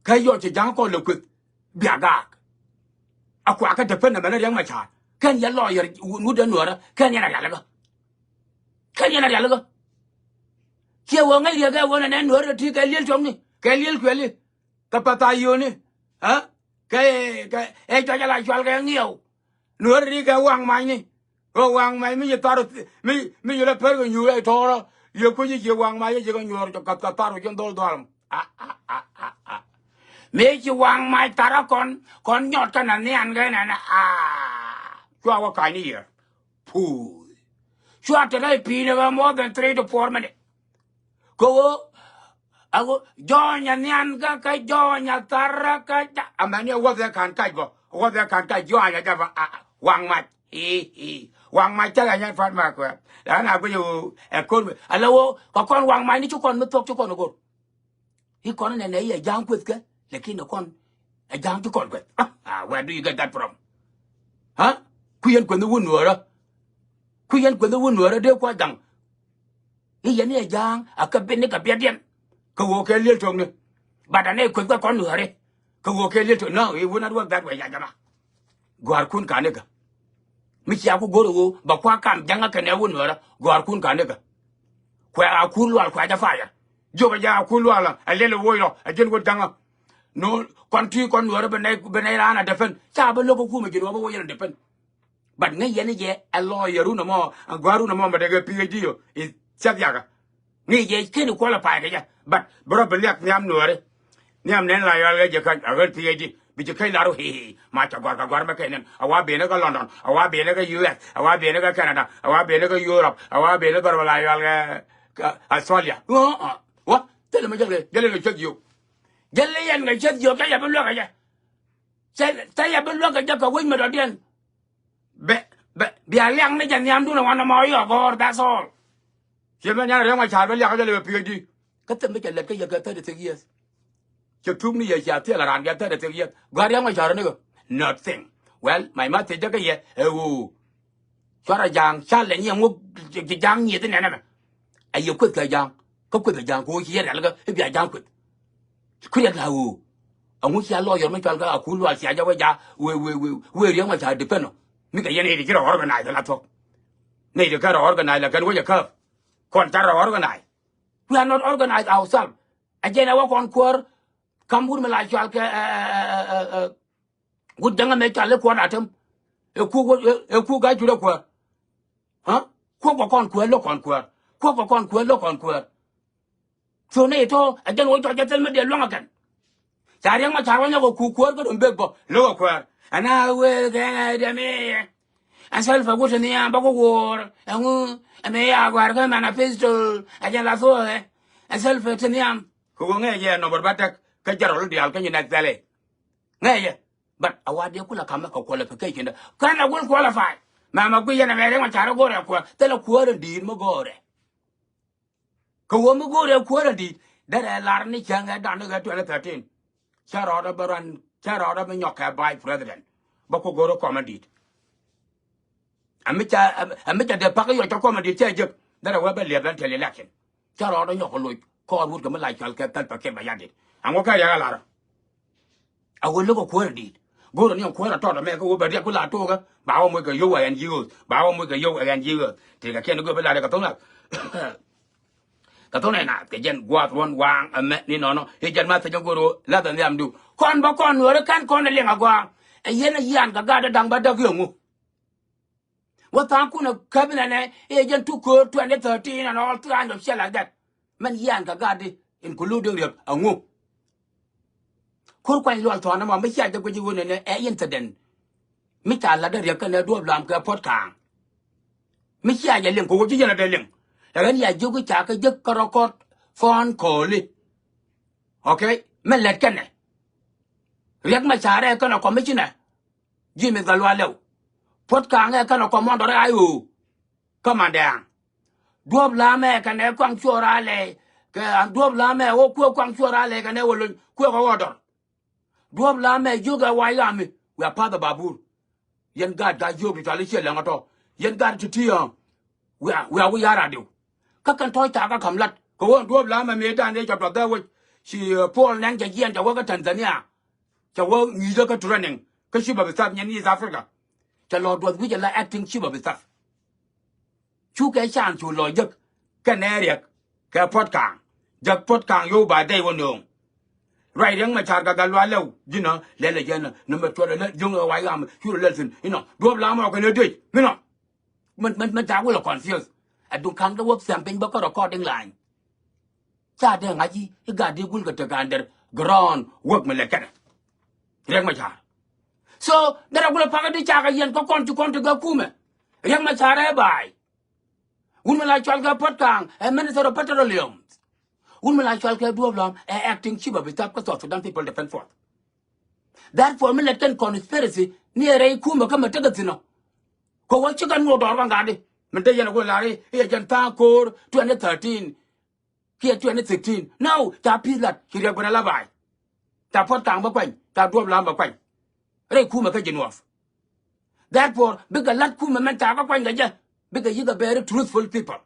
Kä yɔc ci ja̱a̱ŋ kɔn lɛ kueth bia gaak. A kuakä depend ɛmɛn Riek Machar kɛn yɛ lawyer wut dee nuɔrä kɛn yɛn a rialikä. Kɛn yɛn a rialikä. Ciɛ wä ŋäc Riek ɛ wä nɛ nɛ nuɔrä ti kɛ liel cuɔ̱ŋni kɛ liel kuɛli. Kɛ path a yoni. Ɛ kɛ kɛ ɛ cuac ala cual kɛ ŋiɛw. Nuɔ̱ɔ̱r ri kɛ waŋ mac ni. Kɛ waŋ mac mi ci thar mi mi ci lɛ per kɛ nyuur ɛ tɔɔrɔ. Yɛ kui̱ ci ci waŋ mac ci kɛ nyuɔr kɛ thar kɛ cin dhol dhɔl. A a a a a. Mi ci waŋ mac thar kɔn kɔn nyɔt kɛ na nhian kɛ nɛn a. Cua wä ka̱ny ni yɛ. Puuth. Cua te rɛy pi̱i̱n kɛ more than three to four minutes. Kɛ ɣöö a ɣöö jɔɔny a nhiankä kä jɔɔny a tharä kä ca. Amäni a wäth ɛ ka̱n kac bä a wäth ɛ ka̱n kac jɔɔny a jɛ bä a waŋ mac. Ii ii waŋ mac cä ɣä nyɛn pa̱t ma kuɛ. La na guic ɣöö ɛ ko̱r mi ala ɣöö kɛ kɔn waŋ mac ni ci kɔn mi thuɔ̱k ci kɔn ɛ go̱r. I̱ kɔn nɛnɛ i̱ ɛ ja̱a̱ŋ kuethkɛ. Lakin ɛ kɔn ɛ ja̱a̱ŋ ci kɔn kueth. Ah, where do you get that from? Ha? Kui̱ yɛn kueth ni wun nuɔɔrä. Kui̱ yɛn kueth ni wun nuɔɔrä dee kua̱ ja̱ŋ. I̱ yɛn i̱ ɛ ja̱a̱ŋ a kɛ ben ni kɛ biɛtdiɛn. Kɛ ɣöö kɛ liel to̱ŋni. But anɛ kueth kɛ kɔn nuɔɔri. Kɛ ɣöö kɛ liel to̱ŋni. No, it will not work that way, ya jama. Gɔ̱a̱rkun ka̱n ikä. Mi cia ku go̱r ɛ ɣöö ba kua̱ kam ja̱ŋä kɛnɛ wun nuɔɔrä gɔ̱a̱rkun ka̱n ikä. Kuɛ a kur lual kuɛ jɛ fayɛ. Jiök ɛ jɛ a kur lual ɛ liɛl ɛ woc rɔ ɛ ji̱n wut ja̱ŋä. No kɔn ti kɔn nuɔɔrä bi nɛy bi nɛy raan a depend ca bi lo̱k ɛ kumɛ ji̱n wä bi woc rɔ depend. But ŋäc yɛn i̱ jɛ ɛ lawyer run ɛmɔ ɛ gɔ̱a̱r run ɛmɔ mɛ dee kɛ PhD ɔ i̱ thiath yakä. Ŋi̱i̱c jɛ keni qualify kɛ jɛ. But bi rɔ bi liak nhiam nuɔɔri. Nhiam nɛn la yɔal ɣä jɛ käny a ɣän PhD bi jɛ käny lar wä hi̱i̱ ma ca gɔ̱a̱r kɛ gɔ̱a̱r mɛ kɛ nɛn a wa benä kä London a wa benä kä U S a wa benä kä Canada a wa benä kä Europe a wa benä dhɔr wä la yɔal ɣä kä Australia. Wä thilɛ mɛ jɛl kɛ jɛl in kɛ cueth yio̱k. Jɛl in yɛn kɛ cueth yio̱k ca yɛ bi luäk kɛ jɛ. Ca ca yɛ bi luäk kɛ jɛ kɛ wec mɛ dɔ̱diɛn. Bɛ bɛ bia liak ni jɛ nhiamdun ɛ wanɛ mɔ yɔk gɔ̱r, that's all. Ciɛ mɛ nyan Riek Machar bɛ liak jɛ lɛ bɛ PhD. Kä thɛm bi cɛ lɛt kä yɛ kɛ thirty six years. Cɛ thuk ni yɛ cia thiel a raan kɛ thirty six years gɔ̱a̱r Riek Machar ni kɛ nothing. Well, my message jɛ kä yɛ ɛ ɣöö cuarɛ ja̱a̱ŋ ca lɛ nyiɛ ŋuk ja̱a̱ŋ nyieth inɛnɛ mɛ. A yɛ kueth kɛ ja̱a̱ŋ kä kueth ɛ ja̱a̱ŋ kɛ ɣöö ci yɛ rialikä i̱ bia ja̱a̱ŋ kueth. Kui̱ riɛk la ɣöö ɛŋu cia lawyer mi cual kä a kur lual cia jɛ wee ja̱a̱ wee wee wee wee Riek Machar depend ɔ. Mi kɛ yɛn nɛy ti ci rɔ organize la thuɔ̱k. Nɛy ti kɛ rɔ organize la kɛn wec ɛ käp. Kɔn ca rɔ organize. We are not organized ourselves. A jɛn ɛ wä kɔn kuäär kam wut mi la cual kɛ ɛ ɛ ɛ ɛ wut jäŋä mɛ cual i̱ kuɔt atem. Ɛ kuk ɛ kuk a curɛ kuäär. Kuɔk kɛ kɔn kuäär lo̱k kɔn kuäär. Kuɔk kɛ kɔn kuäär lo̱k kɔn kuäär. Thok ni itɔ a jɛn wä cɔc jɛ thil mi diɛ luäŋ a kɛn. Ca Riek Machar wä nyɔk kɛ kuk kuäär kä dom bek bä lo̱k a kuäär. Ɛn a wee kɛ ŋɛ diɛ mi. Ɛn Salva wä te nhiam bä kɛ wuɔɔr ɛŋu ɛmɛ ya gua̱a̱r kä manifesto. A jɛn la thuɔɔk ɛ ɛn Salva te nhiam. Kɛ wä ŋɛ jɛ nɔmɔr bä tɛk kä jɛrɔl diaal kä nyi nɛk thɛl ɛ ŋɛ jɛ. But a wa diɛ kulɛ kamɛ kɛ qualification dä. Kɛn a gul qualify. Mɛ mɛ gui yɛn a mɛ riŋ ma carɛ go̱rɛ kuäär. Thilɛ kuäär in di̱i̱t mi go̱rɛ. Kɛ wä mi go̱rɛ kuäär in di̱i̱t. Derɛ lar ni cäŋ ɛ dan ni kɛ twenty thirteen. Cä rɔɔdä bä ruan, cä rɔɔdä bä nyɔk kɛ vice president. Bä ku go̱rɛ kɔm in di̱i̱t. Ɛ mi ca, ɛ mi ca dee pak yɔc ca kɔm in di̱i̱t cɛ jek. Derɛ wä bä liɛp ɛn till election. Cä rɔɔdä nyɔk kɛ loc kɔɔr wut kɛ mi la cual kɛ Salva Kiir Mayardit. Aŋɔ kɛ riɛk a lar. A wä lo̱k a kuäär a di̱i̱t. Go̱o̱r a ni a kuäär a tɔt a mɛ kä wä bɛ riɛk ku la to̱o̱kä. Ba wä moc kɛ yio̱w a ɣɛn ji̱ ɣööth. Ba wä moc kɛ yio̱w a ɣɛn ji̱ ɣööth. Ti kɛ kiɛn go̱o̱r bä la riɛk kɛ tho̱ŋ nath. Kɛ tho̱ŋ nɛ naath kɛ jɛn gua̱a̱th ruɔ̱n waaŋ ɛmɛ ni nɔnɔ. I̱ jɛn ma thiec a go̱o̱r ɣöö lath a nhiamdu. Kɔn bä kɔn nuɔ̱ɔ̱ri kɛn kɔn ɛ liŋ a gɔaa. Ɛ yɛn a yian kɛ gat dee da̱ŋ bä däk yio̱ŋ ŋu. Wä tha̱a̱ŋ kun ɛ käp nɛnɛ i̱ jɛn tuk köör twenty thirteen and all kind of shit like that. Mɛn yian kɛ gat di, including riɛk aŋu. Ko̱r kuany luɔl thɔ̱ɔ̱n ɛmɔ mi cia jɛ guic i̱ ɣöö nɛnɛ ɛ incident. Mi ca lat dee riɛk kɛnɛ duɔ̱ɔ̱p lam kɛ puɔ̱t kaaŋ. Mi cia jɛ liŋ kɛ ɣöö ci yɛn a dee liŋ. Ɛ ɣän ya jiök i̱ ca kɛ jek kä record phone call i̱. Okay? Mɛn lɛt kɛnɛ. Riɛk mɛ ca rɛɛ kɛnɛ commissioner. Jimmy Gatluak Lew. Puɔ̱t kaaŋ ɛ kɛnɛ commander ɛ I O. Kä mandɛɛŋ. Duɔ̱ɔ̱p lamɛ kɛnɛ kuaŋ cuɔr alɛ. Kɛ an duɔ̱ɔ̱p lamɛ wä kuɛ kuaŋ cuɔr alɛ kɛnɛ wä lony kuɛ kɛ wä dɔr. Duɔ̱ɔ̱p lamɛ jiök ɛ wac ɣami. Wiaa path ɛ babur. Yɛn gaat ka jiök ti cɔal i̱ ciɛ lɛŋ ɛ tɔ. Yɛn gaat ti ti ɣä. Wiaa wiaa wi̱i̱ ya̱r adiw. Kä kɛn tɔ̱ ca kä ka̱m la̱t kɛ ɣöö duɔ̱ɔ̱p lamɛ mëëdan dee cɛ duɔth dee wec. Ci Paul Nɛŋ cɛ jiɛn cɛ wä kä Tanzania. Cɛ wä ŋi̱i̱cä kä training kä chief of staff nyɛn East Africa. Cɛ lɔ duɔth wi̱c ala acting chief of staff. Cukɛ can cu lɔ jek kɛ nɛ riɛk kɛ puɔ̱t kaaŋ. Jek puɔ̱t kaaŋ yo̱o̱ ba dɛy wä nööŋ. Ruac Riɛk Macar kɛ Gatluak Lew ji̱nä lɛl ɛ jɛn ni mɛ cuɔt ɛ lät jiöŋ ɛ wac ɣam curɛ lɛl thi̱n inɔ duɔ̱ɔ̱p lam ɔ kɛn ɛ dec minɔ. Mɛn mɛn mɛn ca wulɛ confuse. Ɛ duŋ ka̱n kɛ wä thiam piny bä kä recording line. Ca dee ŋa̱c i̱ i̱ gat di gul kɛ tekɛ under ground wäk mi lɛ kɛnɛ. Riɛk Macar. So derɛ gulɛ pakä di cakɛ yɛn kä kɔn ci kɔn ti gɛ kumɛ. Riɛk Macar ɛ ba̱a̱y. Wun mi la cual kɛ puɔ̱t kaaŋ ɛ minister of petroleum. Wun mi la cual kɛ duɔ̱ɔ̱p lam ɛ acting chief of staff kä South Sudan People Defense Force. Therefore mi lɛt kɛn conspiracy ni ɛ rɛy kumɛ kä mɛ tekɛ thi̱n ɔ. Kɛ wä cikɛ nuɔɔk dɔɔr kɔn gat di mi te yɛn ɛ ku lar i̱ i̱ ɛ jɛn tha̱a̱ŋ ko̱o̱r twenty thirteen. Kiɛ twenty sixteen. No, ca pi̱i̱th lat ci riɛk ben ala ba̱a̱y. Ca puɔ̱t kaaŋ bä kuany ca duɔ̱ɔ̱p lam bä kuany. Rɛy kumɛ kä Jinub. Therefore bikɛ la̱t kumɛ mɛn ca kä kuany kɛ jɛ. Bikɛ yikɛ very truthful people.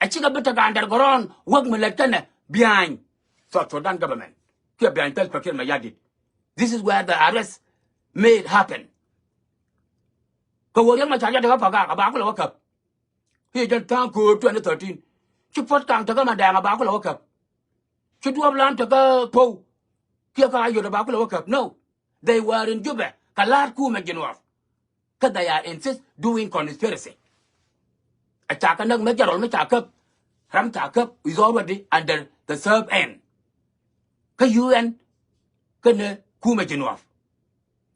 A cikɛ bi tekɛ underground wäk mi lät kɛnɛ behind South Sudan government. Kiɛ behind Salva Kiir Mayardit. This is where the arrest made happen. Kɛ wä Riɛk Macar jɛ tekɛ Pagak a ba kulɛ wä käp. I̱ jɛn tha̱a̱ŋ köör twenty thirteen. Ci puɔ̱t kaaŋ tekä Mandɛɛŋ a ba kulɛ wä käp. Ci duɔ̱ɔ̱p lam tekä Pow. Kiɛ kä Ayod a ba kulɛ wä käp. No. They were in Juba kɛ la̱a̱t kumɛ Jinub. Kä they are insist doing conspiracy. A ca kɛ näk mi jɛrɔl mi ca käp. Ram ca käp is already under the serve end. Kä U N kɛnɛ kumɛ Jinub.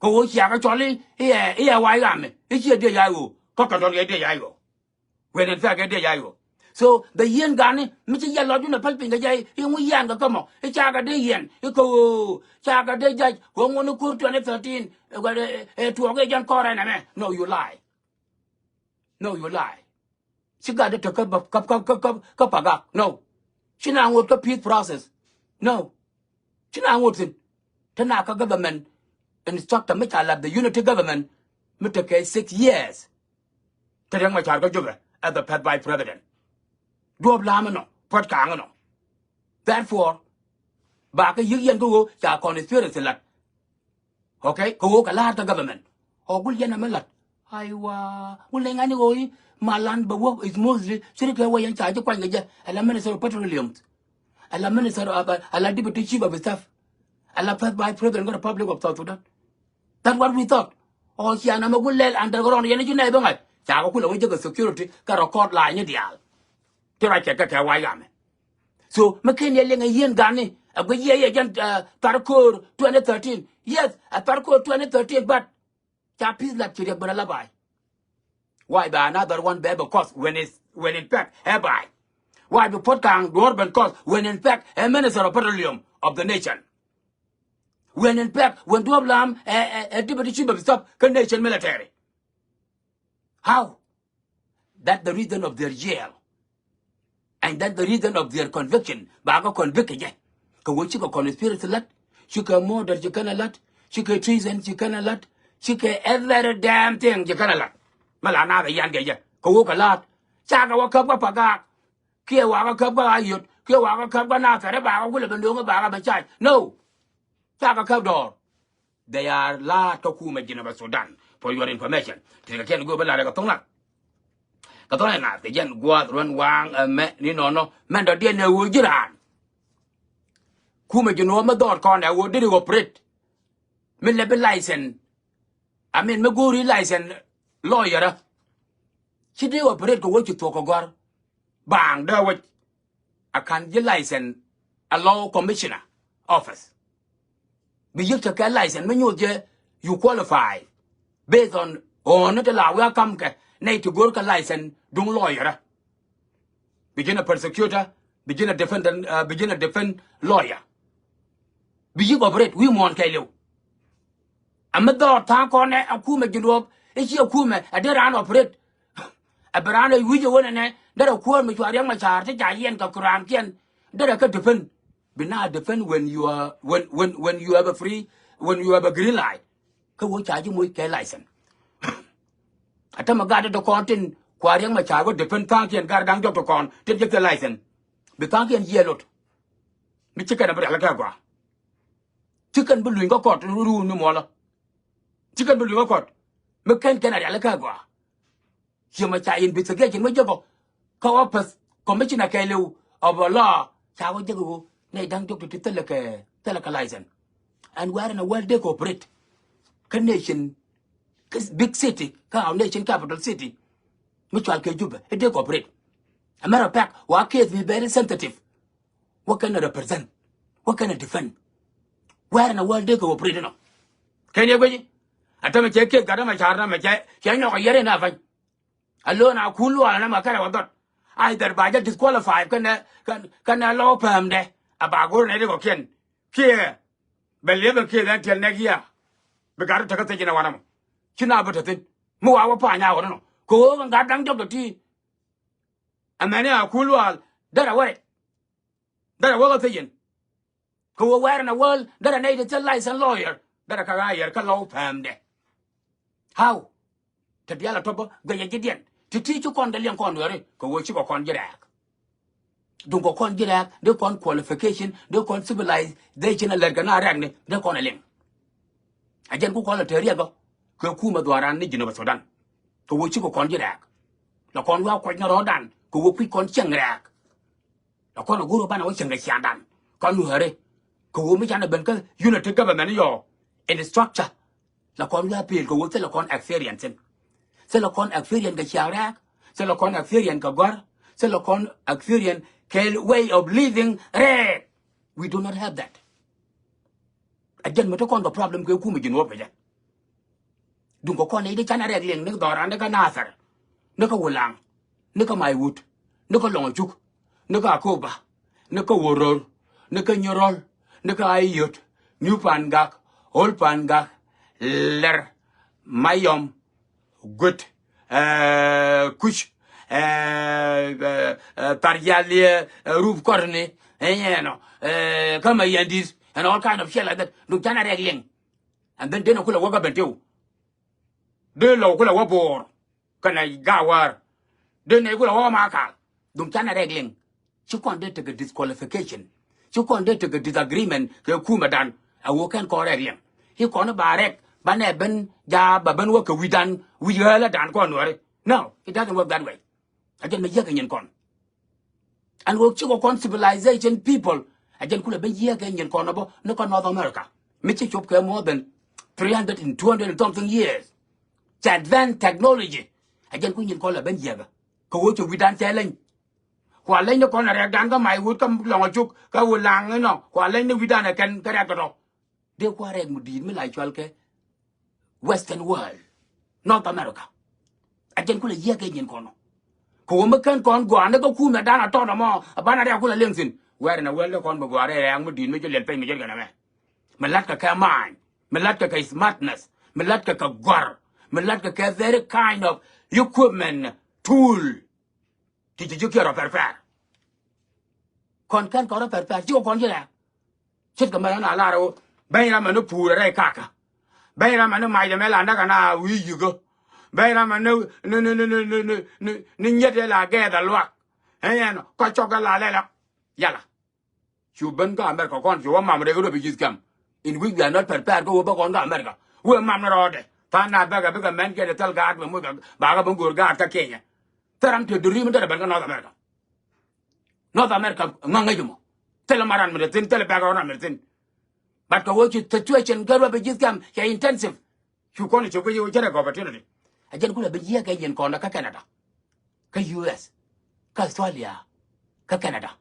Kɛ ɣöö cia kɛ cɔl i̱ i̱ ɛ i̱ ɛ wac ɣamɛ i̱ ciɛ diɛ yac ɣöö kä kɛ tɔn kɛ diɛ yac ɣöö. When in fact ɛ diɛ yac ɣöö. So the yen gani mi ci yɛl lɔcdun ɛ päl piny kɛ jɛ i̱ ŋu yian kɛ kä mɔ i̱ ca kɛ dee yɛn i̱ kɛ ɣöö ca kɛ dee jac ɣöö ŋuɔ̱t ni ko̱r twenty thirteen. Ɛ tuɔɔk i̱ jɛn kɔrɛ nɛmɛ. No, you lie. No, you lie. Ci gat dee te kä kä kä kä kä Pagak. No. Ci na ŋot kä peace process. No. Ci na ŋot thi̱n. Te na kä government instructor mi ca lat the unity government mi te kɛ six years. Te Riɛk Macar kä Jubɛ as the first vice president. Duɔ̱ɔ̱p lam inɔ puɔ̱t kaaŋ inɔ. Therefore ba kä yi̱k yɛn kä ɣöö ca conspiracy lat. Okay, kɛ ɣöö kɛ la̱a̱t kä government. Ɔ gul yɛn ɛmɛ la̱t. Aiwa, gul nɛy ŋa̱ni ɣöö i̱ malan bɛ work smoothly. Ciri kɛ wä yɛn ca ji̱ kuany kɛ jɛ. Ala minister of petroleum. Ala minister of, ala deputy chief of staff. Ala first vice president kä Republic of South Sudan. That's what we thought. Ɔ cia nɛmɛ gul lɛl underground yɛn ji̱ nɛy bä ŋa̱c. Ca kɛ kulɛ wä jek kɛ security kɛ record line ni diaal. Ti ruac kɛ kɛ kɛ wac ɣamɛ. So mi ken yɛ liŋ ɛ yien gani ɛ guic yɛ yɛ jɛn thar ko̱o̱r twenty thirteen. Yes, ɛ thar ko̱o̱r twenty thirteen, but ca peace lat ci riɛk ben ala ba̱a̱y. Why ba another one bɛ bɛ cause when is when in fact ɛ ba̱a̱y. Why bi puɔ̱t ka̱a̱ŋ duɔ̱ɔ̱r ben cause when in fact ɛ minister of petroleum of the nation. When in fact, when duɔ̱p lam ɛ, ɛ, ɛ deputy chief of staff kä nation military. How? That the reason of their jail. And that the reason of their conviction. Ba kɛ convict kɛ jɛ. Kɛ wee cikɛ conspiracy lat, cikɛ murder ci kɛn ɛ lat, cikɛ treason ci kɛn ɛ lat, cikɛ every damn thing ci kɛn ɛ lat. Mɛ la naath ɛ yan kɛ jɛ kɛ wee kɛ laat. Cakɛ wä käp kä Pagak, kiɛ wakɛ käp kä Ayod, kiɛ wakɛ käp kä Nathɛr, ba kɛ kulɛ bɛ nööŋ, ba kɛ bɛ charge. No. Cakɛ käp dɔɔr. They are laat kä kumɛ Jinub Sudan, for your information. Ti kɛ kiɛn go̱o̱r bä laat kɛ thoŋ nath. Kɛ thoŋ nath kɛ jɛn gua̱a̱th ruɛn waaŋ ɛmɛ ni nɔnɔ mɛn dɔ̱diɛn ɛ ɣöö ji̱ raan. Kumɛ Jinub mi dhɔɔt kɔn ɛ ɣöö deri operate. Mi lɛ bi license. I mean mi go̱o̱ri license lawyer. Ci dee operate kɛ ɣöö ci thuɔ̱k kɛ gɔ̱r. Baaŋ dee wec. A kan ji̱ license a law commissioner office. Bi yi̱k tekɛ license mi nyuuth jɛ, you qualify based on ɣɔ̱ɔ̱n ni ti la wi̱i̱ a kam kɛ nɛy ti go̱o̱r kɛ license duŋ lawyer. Bi ji̱n a prosecutor, bi ji̱n a defendant, uh, bi ji̱n a defense lawyer. Bi yi̱k operate wi̱i̱ muɔ̱ɔ̱n kɛɛliw. A mi dhɔɔr tha̱a̱ŋ kɔn ɛ a kumɛ Jinub, i̱ ci a kumɛ a dee raan operate. A bi raan ɛ wi̱c ɛ wen ɛnɛ, derɛ kuäär mi cua Riɛk Macar ti ca yiɛn kɛ kuraankiɛn, derɛ kä defend. Bi na defend when you are, when, when, when you have a free, when you have a green light. Kä wä ca ji̱ moc kɛ license. A tämɛ gat dee kɔn tin kua Riɛk Macar wä defend tha̱a̱ŋkiɛn gat da̱ŋ jɔk ti kɔn tin jɛ thil license. Bi tha̱a̱ŋkiɛn yiëë lot. Mi ci kɛn a bi rial kɛ gɔaa. Ci kɛn bi luny kä kɔt run ni muɔlä. Ci kɛn bi luny kä kɔt. Mi kɛn kɛn a rial kɛ gɔaa. Ciɛ ma ca investigation mi jɛ kɔ kä office commissioner kɛɛliw of a law ca wä jɛ kɛ ɣöö nɛy da̱ŋ jɔk ti ti thilɛ kɛ, thilɛ kɛ license. And where in a world they cooperate? Kä nation, kä big city, kä our nation capital city mi cual kɛ Juba, it they cooperate. A matter of fact, wa case mi very sensitive. What can I represent? What can I defend? Where in the world they go operate inɔ? Kɛn yɛ guici. A tämɛ cɛ kieth gat tämɛ car tämɛ cɛ, cɛ nyɔk a yɛr in a pany. A lo̱n a kun lual nɛ ma kɛrɛ wä dhɔt. Either ba jɛ disqualify kɛnɛ, kɛn, kɛnɛ lɔ pɛmdɛ. A ba go̱r nɛ ri kɔkiɛn. Kiɛ bɛ liɛpɛ kieth ɛn tiɛl nɛk yia. Bi gat tekɛ thiec in a wanɛ mɔ. Ci na bi te thin. Mi wa wä pa̱ny a ɣɔn inɔ. Kɛ ɣöö kɛ gat da̱ŋ jɔk te ti. Ɛmɛni a kun lual derɛ wä rɛc. Derɛ wä kä thiec in. Kɛ wä where in a world derɛ nɛy ti thil license lawyer derɛ kä ɣa̱a̱ yɛr kä lɔw pɛmdɛ. How? Te diaal a tɔpä guɛcɛ ji̱diɛn ti ti ci kɔn dee liɛŋ kɔn nuɛri kɛ wä cikɛ kɔn ji̱ rɛɛk. Duŋ kɛ kɔn ji̱ rɛɛk dee kɔn qualification dee kɔn civilization a lɛr kɛ na rɛɛkni dee kɔn a liɛŋ. A jɛn ku kɔn lɛ te riɛk ɔ kɛ kumɛ dhuaaran ni Jinub Sudan. Kɛ wä cikɛ kɔn ji̱ rɛɛk. La kɔn wä kuɔc ni rɔɔdan kɛ wä kui̱c kɔn cieŋ rɛɛk. La kɔn a go̱r wä banɛ wä cieŋ kɛ ciaaŋdan kɔn nuääri. Kɛ wä mi canɛ ben kä unity government yɔ in structure. La kɔn wä appeal kɛ wä thilɛ kɔn experience in. Thilɛ kɔn experience kɛ ciaaŋ rɛɛk. Thilɛ kɔn experience kɛ gɔ̱r. Thilɛ kɔn experience kɛ way of living rɛɛk. We do not have that. A jɛn mi te kɔn kɛ problem kɛ kumɛ Jinub kɛ jɛ. Duŋ kɛ kɔn i̱ di canɛ rɛk liŋ ni dhɔran ni kä Nathɛr, ni kä Wulaŋ, ni kä Maiwut, ni kä Lɔŋcuk, ni kä Akoba, ni kä Wuror, ni kä Nyirol, ni kä Ayot, New Pangak, Old Pangak, Lɛr, Mayɔm, Guet, eh, Kuc, eh, eh, eh, Thar Jali, eh, Rup Kɔrni, eh, you know, eh, kä Mayandit, and all kind of shit like that. Duŋ canɛ rɛk liŋ. And then denɛ kulɛ wä kä Bentiu. Denɛ lɔ kulɛ wä Bor. Kɛnɛ Gawar. Denɛ kulɛ wä Makal. Duŋ canɛ rɛk liŋ. Ci kɔn dee tekɛ disqualification. Ci kɔn dee tekɛ disagreement kɛ kumɛ dan. A wä kɛn kɔn rɛk liŋ. Ci kɔn ba rɛk banɛ ben ja ba ben wä kɛ wi̱dan wi̱c ɣäälä dan kɔn nuɛri. No, it doesn't work that way. A jɛn mi yiäk kɛ nyin kɔn. And wä cikɛ kɔn civilization people. A jɛn kulɛ ben yiäk kɛ nyin kɔn a bä ni kä North America. Mi ci cop kɛ more than three hundred and two hundred and something years. Cɛ advanced technology. A jɛn ku nyin kɔn la ben yiäk. Kɛ wä cɛ wi̱dan cɛ leny. Kua leny ni kɔn a rɛkdan kä Maiwut kä Lɔŋcuk kä Wulaŋ inɔ. Kua leny ni wi̱dan a kɛn kä rɛk tɔtɔ. Dee kua rɛk mi di̱i̱t mi la cual kɛ Western world, North America. A jɛn kulɛ yiëë kɛ nyin kɔn ɔ. Kɛ wä mi kɛn kɔn gɔaa ni kä kumɛ dan a tɔt ɔmɔ a banɛ rɛk kulɛ liŋ thi̱n. Where in a world kɔn bi gɔaa rɛk rɛk mi di̱i̱t mi jɛ liɛl piny mi jɛ kɛn ɛmɛ. Mi latkɛ kɛ mind, mi latkɛ kɛ smartness, mi latkɛ kɛ gɔr, mi latkɛ kɛ very kind of equipment, tool. Ti ti ji̱ kiɛ rɔ pɛrpɛr. Kɔn kɛn kɔn rɔ pɛrpɛr, cikɛ kɔn ji̱ rɛk. Ce̱tkɛ mɛ rɔ na lar ɣöö beny ram mɛ ni puur rɛy kakä. Beny ram mɛ ni macdɛ mɛ la näk kɛ na wi̱i̱ yikä. Beny ram mɛ ni, ni, ni nyet ɛ la gɛɛth ɛ luak. Ɛn yɛn kɔ cɔk ɛ la lɛlɛ. Yala. Cu ben kä America kɔn cu wä mam rɛk refugees camp. In which we are not prepared kä wä bä kɔn kä America. Wee mam ni rɔɔdɛ. Tha̱a̱ŋ na bäkɛ bikɛ mɛn kiɛ dee thil gaat mɛ moc kɛ bakä ben go̱o̱r gaat kä Kenya. Thil ram te dream in te rɛ ben kä North America. North America ŋa̱ ŋäc mɔ. Thilɛ maran mi te thi̱n, thilɛ background ram mi te thi̱n. But kɛ wee ci situation kä refugees camp cɛ intensive. Cu kɔn cɛ guic i̱ wee cɛ rɛk opportunity. A jɛn kulɛ bi jiɛk kɛ nyin kɔn kä Canada, kä U S, kä Australia, kä Canada.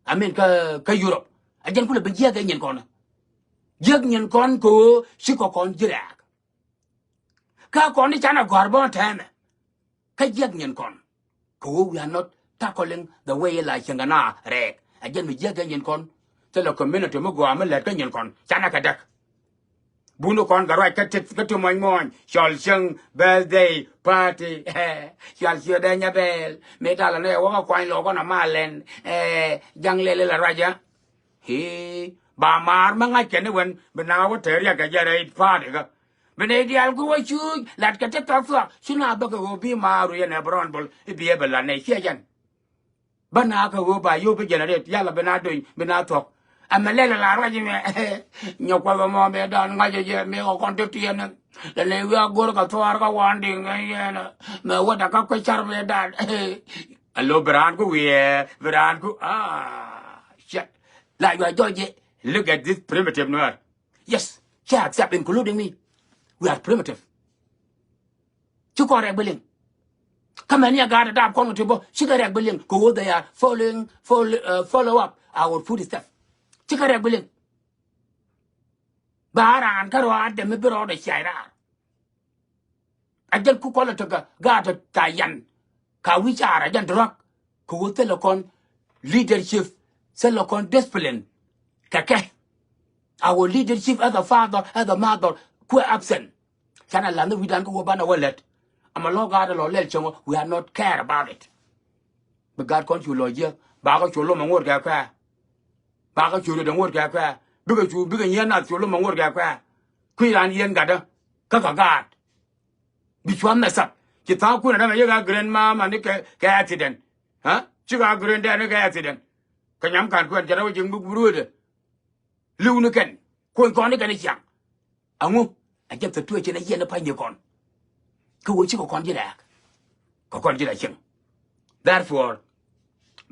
I mean kä, kä Europe. A jɛn kulɛ bi jiɛk kɛ nyin kɔn. Jiɛk nyin kɔn kɛ ɣöö cikɛ kɔn ji̱ rɛɛk. Kä kɔn i̱ canɛ gɔ̱a̱r bä tɛmɛ. Kä jiɛk nyin kɔn. Kɛ ɣöö we are not tackling the way la cieŋ kɛ na rɛɛk. A jɛn mi jiäk kɛ nyin kɔn. Thilɛ community mi gɔaa mi lät kä nyin kɔn. Canɛ kɛ däk. Buni kɔn kɛ ruac kä ti, kä ti muɔ̱ny muɔ̱ny. Cɔl cieŋ, birthday, party. Cɔl cieŋ dee nyabɛɛl. Mi talɛ ni ɛ wä kä kuany lɔɔk kɔn a malɛn. Ɛ, jaŋ lɛl ilɛ ruac ɛ. Hii, ba maar mi ŋa̱c kɛn ni wen bi naŋ a wä te riɛk kɛ jɛ rɛy party kä. Bi nɛy diaal guic wä cuuc lat kɛ ti thɔk thuɔk ci na bä kɛ ɣöö bi maar wi̱i̱ ɛn ɛ bi rɔn bol i̱ bi ɛ bi lat nɛy ciɛ jɛn. Bä na kɛ ɣöö ba yio̱w bi generate yalɛ bi na dony bi na thuɔ̱k. Ɛmɛ lɛl ɛ la ruac imɛ nyɛ kuɔth ɛmɔ mëë dan ŋa̱c ɛ jɛ mëë kɛ kɔn ti tiɛɛn. Lɛ nɛy wi̱i̱ a go̱r kɛ thuaar kä wan diŋ ɛ yɛn. Mɛ wä dakä kuec car mëë dan. Alo bi raan ku wiɛɛ bi raan ku ah shit. La yua jɔc jɛ. Look at this primitive Nuer. Yes, cɛ accept including me. We are primitive. Ci kɔn rɛk bi liŋ. Kä mɛn ni a gaat a dap kɔn kɛ ti bä cikɛ rɛk bi liŋ kɛ ɣöö they are following, follow, uh, follow up our footstep. Cikɛ rɛk bi liŋ. Ba raan kä rɔaadɛ mi bi rɔɔdɛ ciac raar. A jɛn ku kɔlɛ tekɛ gaat tɔ ca yan. Ka wi̱c caar a jɛn drug. Kɛ ɣöö thilɛ kɔn leadership, thilɛ kɔn discipline. Kɛ kɛ. Our leadership as a father, as a mother, kuɛ absent. Canɛ la̱th ni wi̱dan kä wä banɛ wä lät. Ama lɔ gaat lɔ lɛl cäŋ wä, we are not care about it. Bi gaat kɔn cu lɔ jiäk, ba kä cu lom a ŋot kɛ kuɛ. Ba kä cu riet a ŋot kɛ kuɛ. Bikɛ cu, bikɛ nyieen nath cu lom a ŋot kɛ kuɛ. Kui̱ ran yien gatdä kä kɛ gaat. Bi cua̱th mɛ thap. Ci tha̱a̱ŋ kun a dämɛ yek a grandmama ni kɛ, kɛ accident. Ha? Cikɛ a granddad ni kɛ accident. Kɛ nyam kan kuɛn cɛ rɛw ji̱ ŋuk bi rueetɛ. Li̱w ni kɛn. Kuɔny kɔn ni kɛn i̱ ciaŋ. Aŋu? A jɛ thɛ tuecin a yiɛn i̱ pa̱ny ni kɔn. Kä wee cikɛ kɔn ji̱ rɛɛk. Kɛ kɔn ji̱ rɛɛk cieŋ. Therefore,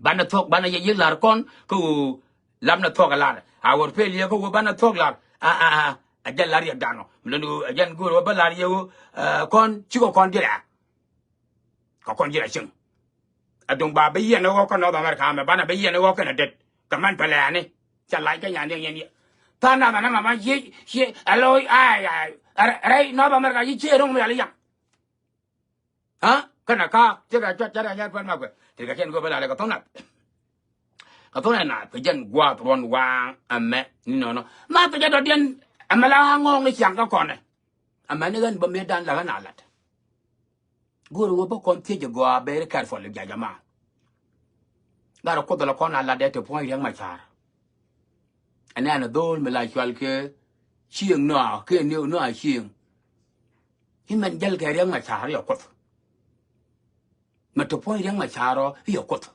banɛ thuɔ̱k, banɛ yɛ yi̱k la̱r kɔn kä ɣöö lapnɛ thuɔ̱k a la̱r. A wär pel yɛ kä ɣöö banɛ thuɔ̱k la̱r. A, a, a, a jɛ la̱r yɛ danɔ. Mi lön ɣöö a jɛn go̱o̱r ɣöö bä la̱r yɛ ɣöö, ɛ, kɔn cikɛ kɔn ji̱ rɛɛk. Kɛ kɔn ji̱ rɛɛk cieŋ. A duŋ ba bi yiɛn i̱ ɣɔk kä North America mɛ banɛ bi yiɛn i̱ ɣɔk kɛn a det. Kɛ mɛn pɛlɛɛni. Cɛ lac kä nyan diɛŋ yɛn yɛ. Tha̱a̱ŋ nath anɛ mama yiec, yiec, alo, ai, ai, rɛy North America yiec ciɛ ro̱ŋ mi yal i̱ yaŋ. Ha? Kɛnɛ ka, cɛ kɛ cuat, cɛ kɛ nyɛr puɛn ma kuɛ. Ti kɛ kɛn go̱o̱r bä la lɛ kɛ tho̱ŋ nath. Kɛ tho̱ŋ nath, kɛ jɛn gua̱a̱th ruɔ̱n waaŋ ɛmɛ ni nɔnɔ. Ma kɛ jɛ dɔ̱diɛn, ɛmɛ la ŋɔɔŋ ni ciaŋ kä kɔnɛ. Ɛmɛ ni ɣän bä mëë dan la ɣän a lat. Go̱o̱r wä bä kɔn thiec jɛ gɔaa very careful, ya jama. Gat a kuoth la kɔn a lat dee ti puɔ̱ny Riɛk Macar. Ɛn ɛn a dho̱o̱l mi la cual kɛ cieŋ nɔa, kɛ ni nɔa cieŋ. Imɛn jäl kɛ Riɛk Macar i̱ a kuoth. Mɛ ti puɔ̱ny Riɛk Macar ɔ i̱ a kuoth.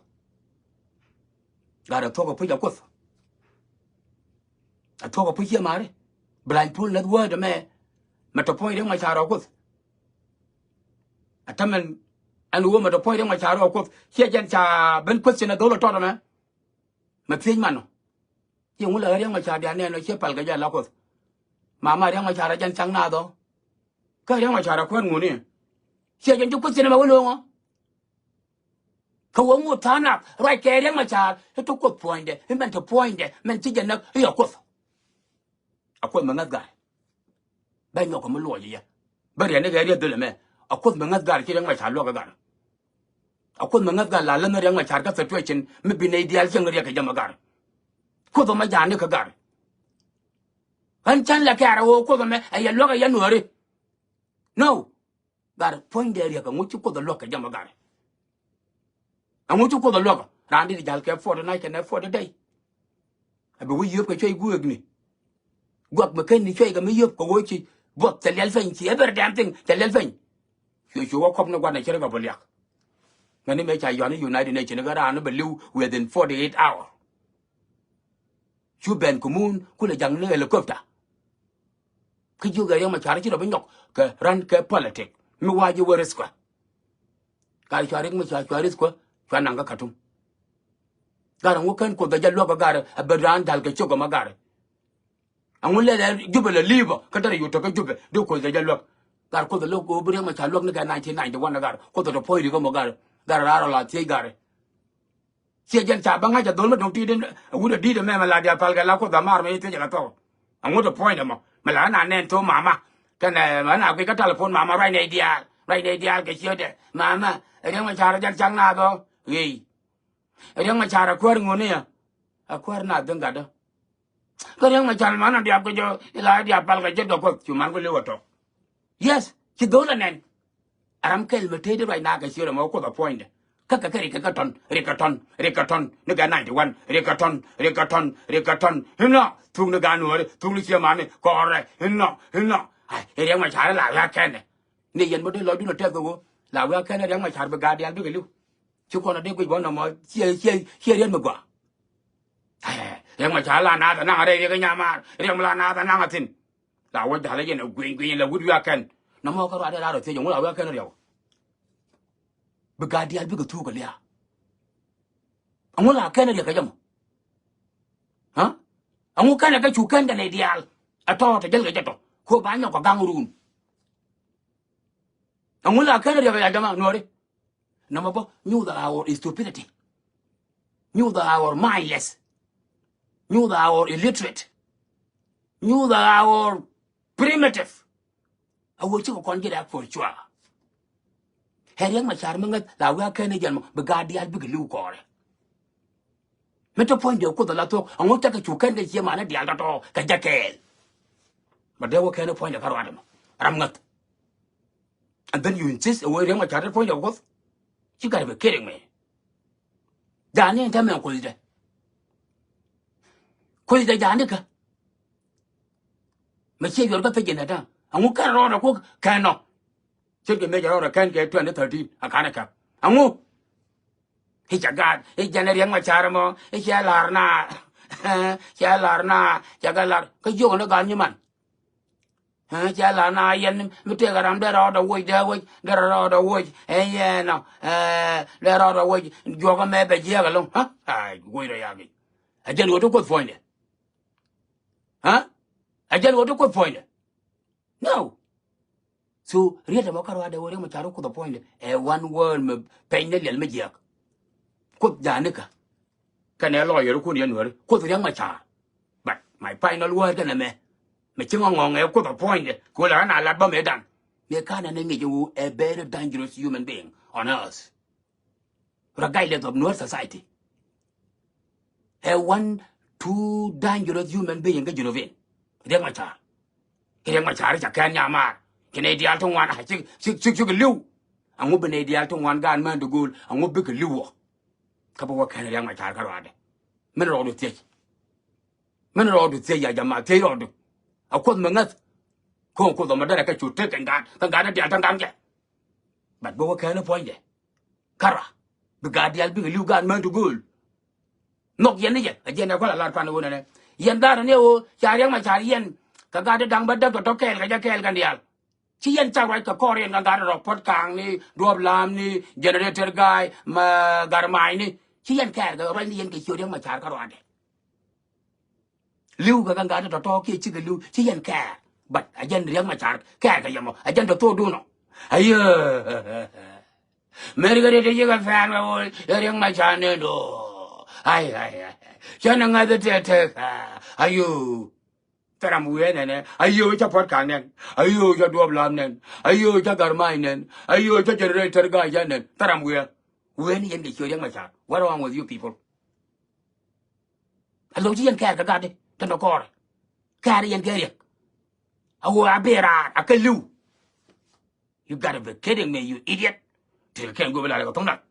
Gat a thuɔ̱k a puc a kuoth. A thuɔ̱k a puc ciɛ mari. Bi lany pul näth wäätdɛ mɛ. Mɛ ti puɔ̱ny Riɛk Macar ɔ kuoth. A tämɛn ɛn ɣöö mɛ ti puɔ̱ny Riɛk Macar ɔ kuoth. Ciɛ jɛn ca ben question a dho̱l a tɔt ɛmɛ. Mɛ thiec man ɔ. Ciɛ ŋu la ɣä Riɛk Macar diaal nɛn ɔ ciɛ pal kɛ jɛ la kuoth. Mama Riɛk Macar a jɛn caŋ naath ɔ. Kä Riɛk Macar a kuäär ŋuni. Ciɛ jɛn ci question ɛmɛ wä lo̱o̱ŋ ɔ. Kɛ wä ŋot tha̱a̱ŋ nath ruac kɛ Riɛk Macar i̱ ti kuoth puɔ̱nydɛ i̱ mɛn ti puɔ̱nydɛ mɛn ci jɛ näk i̱ a kuoth. A kuoth mi ŋäth gat. Bɛ nyɔk kɛ mi luɔc i̱ yɛ. Bä riɛn ni kɛ riɛth dhil ɛmɛ. A kuoth mi ŋäth gat ci Riɛk Macar luɔk kɛ gat. A kuoth mi ŋäth gat la länh Riɛk Macar kä situation mi bi nɛy diaal cieŋ riɛk kɛ jɛ mi gat. Kuoth ɔ ma ja̱a̱n ni kä gat. Ɣän cän lɛ kɛ̈ɛ̈r ɛ ɣöö Kuoth ɛmɛ ɛ yɛ luäk ɛ yɛ Nuääri. No. Gat puɔ̱nydɛ riɛk ɛŋu ci Kuoth ɛ luäk kɛ jɛ mɔ gat. Ɛŋu ci Kuoth ɛ luäk? Raan dit jäl kɛ forty night kɛnɛ forty day. A bi wä yio̱p kɛ cuɛy guëëkni. Guak mi ken ni cuɛy kɛ mi yio̱p kɛ wä ci buɔth cɛ liɛl peny, ci every damn thing cɛ liɛl peny. Cuɛ cu wä kɔp ni gua̱n ɛ cɛ ri kɛ bä liak. Ŋäni mëë ca yɔ̱a̱n ni United Nation kɛ raan ni bɛ li̱w within forty eight hour. Cu Ben Ki-moon kulɛ ja̱ŋ ni helicopter. Kä jiök ɛ Riek Machar ci rɔ bi nyɔk kɛ run kɛ politic mi wa ji̱ wä risk kuɛ. Gat cua Riek Machar cua risk kuɛ, cua naŋ kä Khartoum. Gat ɛŋu ken Kuoth ɛ jɛ luäk ɛ gat ɛ ben raan dal kɛ cok ɛmɔ gat ɛ. Ɛŋu lɛl ɛ Jubɛ lɛ li̱i̱pä kä derɛ yut tek kä Jubɛ di Kuoth ɛ jɛ luäk. Gat Kuoth ɛ luäk ɣöö bi Riek Machar luäk ni kɛ nineteen ninety-one ɛ gat ɛ. Kuoth ɛ tɔ puɔ̱ny ri kä mɔ gat ɛ. Gat ɛ raar ɔ la thiec gat ɛ. Ciɛ jɛn ca bä ŋa̱c a dhol mi dɔ̱ŋ ti̱i̱t in, a wut a di̱i̱t ɛmɛ mɛ la diaal pal kɛ la Kuoth a maar mɛ i̱ thiec a la thɔk. Aŋut a puɔ̱ny dɛ mɔ mɛ la na nɛn thok mama. Kɛnɛ mɛ na guic kä telephone mama ruac nɛy diaal, ruac nɛy diaal kɛ ciötdɛ. Mama, Riek Machar jɛn cak naath ɔ ɣëy. Riek Machar a kuäär ŋuni ya. A kuäär naath dhin gatdä. Kä Riek Machar man a diaal kɛ jɔ ila diaal pal kɛ jɛ dɔ̱k Kuoth cu man ku li̱w a tɔk. Yes, ci dhol anɛn. A ram kɛl mi tëëdi ruac na kɛ ciöt ɛmɔ Kuoth a puɔ̱nydɛ. Kä kɛ kɛ rik kɛ kɛ tɔn, rik kɛ tɔn, rik kɛ tɔn ni kɛ ninety-one, rik kɛ tɔn, rik kɛ tɔn, rik kɛ tɔn. Inɔ thuk ni gan Nuääri, thuk ni ciɛ mani kɔrɛ. Inɔ, inɔ. Ai, Riek Machar la wiak kɛnɛ. Ni yɛn bä dee lɔcdun a tɛth kɛ ɣöö la wiak kɛnɛ Riek Machar bi gaat diaal bikɛ li̱w. Ci kɔn a dee guic bä nɔmɔ ciɛ, ciɛ, ciɛ riet mi gɔaa. Ai, Riek Machar la naath a naŋ a rɛy Riek Nyamaar, Riek mi la naath a naŋ a thi̱n. La wä ja̱l yɛn ɛ gui̱ny gui̱ny la wut wiak kɛn. Nɔmɔ kä ruaadɛ raar ɔ thiec ɛŋu la wiak kɛn riɛw. Bi gaat diaal bikɛ thuuk kɛ lia̱a̱. Ɛŋu la kɛn riɛk kɛ jɛ mɔ? Ha? Ɛŋu kɛn ɛ kɛ cu kɛn kɛ nɛy diaal. Ɛ tɔ̱ tɔ jäl kɛ jɛ tɔ. Ko ba nyɔk kɛ gaŋ run. Ɛŋu la kɛn riɛk kɛ jɛ jɛ mɔ Nuääri? Number four, youth are our stupidity. Youth are our mindless. Youth are our illiterate. Youth are our primitive. A wä cikɛ kɔn ji̱ rɛk for sure. Ɛ Riek Machar mi ŋäth la wiak kɛn jɛn mɔ bi gaat diaal bikɛ li̱w kɔɔrɛ. Mi te puɔ̱nydɛ Kuoth ala thuɔ̱k, ɛŋu cakɛ cu kɛn kɛ ciɛ manɛ diaal tɔ̱tɔ̱ kɛ jɛ kɛɛl. Bɛ dee wä kɛn puɔ̱nydɛ kä ruaadɛ mɔ. Ram ŋäth. And then you insist ɛ wee Riek Machar te puɔ̱nydɛ Kuoth. You gotta be kidding me. Ja̱a̱ni in te mɛ Kuothdɛ. Kuothdɛ ja̱a̱ni kä. Mɛ ciɛ yuɔr kä thiec in ɛ da̱ŋ. Ɛŋu kɛn rɔɔdɛ Kuoth kɛn nɔ. Ce̱tkɛ mëë cɛ rɔɔdɛ kɛn kɛ twenty thirteen a ka̱n ɛ käp. Ɛŋu? I̱ ca gaat i̱ jɛn ɛ Riek Machar mɔ i̱ cɛ la̱r na. Cɛ la̱r na cɛ kɛ la̱r kä jiök ni gaat nyiman. Cɛ la̱r na yɛn mi tëëkɛ ram dee rɔɔdɛ woc dee woc dee rɔɔdɛ woc ɛ yɛn ɔ. Dee rɔɔdɛ woc juɔkä mɛ bɛ jiɛk ɛlɔ̱ŋ. Woc rɔ yakic. Ɛ jɛn ɣöö ti Kuoth puɔ̱nydɛ. Ɛ jɛn ɣöö ti Kuoth puɔ̱nydɛ. No. So riet ɛmɔ kä ruaadɛ wä Riek Machar Kuoth a puɔ̱nydɛ ɛ one word mi pɛny ni liɛl mi jiɛk. Kuoth ja̱a̱nikä. Kɛnɛ lawyer kun yɛn Nuääri Kuoth Riek Machar. But my final word kɛnɛ mɛ mi ci ŋɔŋɔŋ ɛ Kuoth a puɔ̱nydɛ kɛ wä la ɣän a lat bä mëë dan. Mëë ka̱n ɛn ɛ ŋic ɛ wu a very dangerous human being on earth. Regardless of Nuer society. Ɛ one too dangerous human being kä Junubin. Riek Machar. Riek Machar ca kɛn nyamaar. Ci nɛy diaal ti ŋuan a cik cik cik cik li̱w. Aŋu bi nɛy diaal ti ŋuan gaan män ti gööl aŋu bikɛ li̱w wä. Kä bi wä kɛn Riek Machar kä ruaadɛ. Min rɔɔdu thiec. Min rɔɔdu thiec ya jama thiec rɔɔdu. A Kuoth mi ŋäth. Ko̱o̱ŋ Kuoth ɔmɔ derɛ kɛ cu tek kɛn gaat kɛn gaat ni diaal ti ŋa̱n kɛ. But bi wä kɛn puɔ̱nydɛ. Kärɔa. Bi gaat diaal bikɛ li̱w gaat män ti gööl. Nhɔk yɛn ni jɛ a jiɛn ɛ kual a lar pan ɣöö nɛnɛ. Yɛn dhaar ni ɣöö ca Riek Machar yɛn kɛ gaat ti da̱ŋ bä däk tɔ̱tɔ̱ kɛɛl kɛ jɛ kɛɛl kɛn diaal. Ci yɛn cak ruac kɛ kɔr yɛn kɛ gaat rɔ Puɔt Kaŋ ni Duɔ̱ɔ̱p Lam ni Generator Guy ma Gat Mac ni. Ci yɛn kɛɛl kɛ ruac ni yɛn kɛ ciöt Riek Machar kä ruaadɛ. Li̱w kɛ kɛn gaat tɔ̱tɔ̱ kiɛ cikɛ li̱w ci yɛn kɛɛr. But a jɛn Riek Machar kɛɛr kɛ yɛmɔ a jɛn tɔ thok dunɔ. Ayee. Mɛr kɛ ri ti yikɛ fɛn kɛ ɣöö ɛ Riek Machar ni do. Ay ay ay. Cɛ ni ŋa̱th tɛtɛ. Ayoo. Thɛram wiee nɛnɛ ayoo cä Puɔt Kaŋ nɛn ayoo cä Duɔ̱ɔ̱p Lam nɛn ayoo cä Gat Mac nɛn ayoo cä Generator Guy cä nɛn thɛram wiee. Wiee ni yɛn kɛ ciöt Riek Machar. What wrong with you people? A lo̱c ci yɛn kɛɛr kɛ gatdi tin dɔ kɔɔrɛ. Kɛɛr yɛn kɛ riɛk. A ɣöö a bee raar a kɛ li̱w. You gotta be kidding me, you idiot. Ti kɛ kɛn go̱o̱p ɛ lar kɛ tho̱ŋ nath.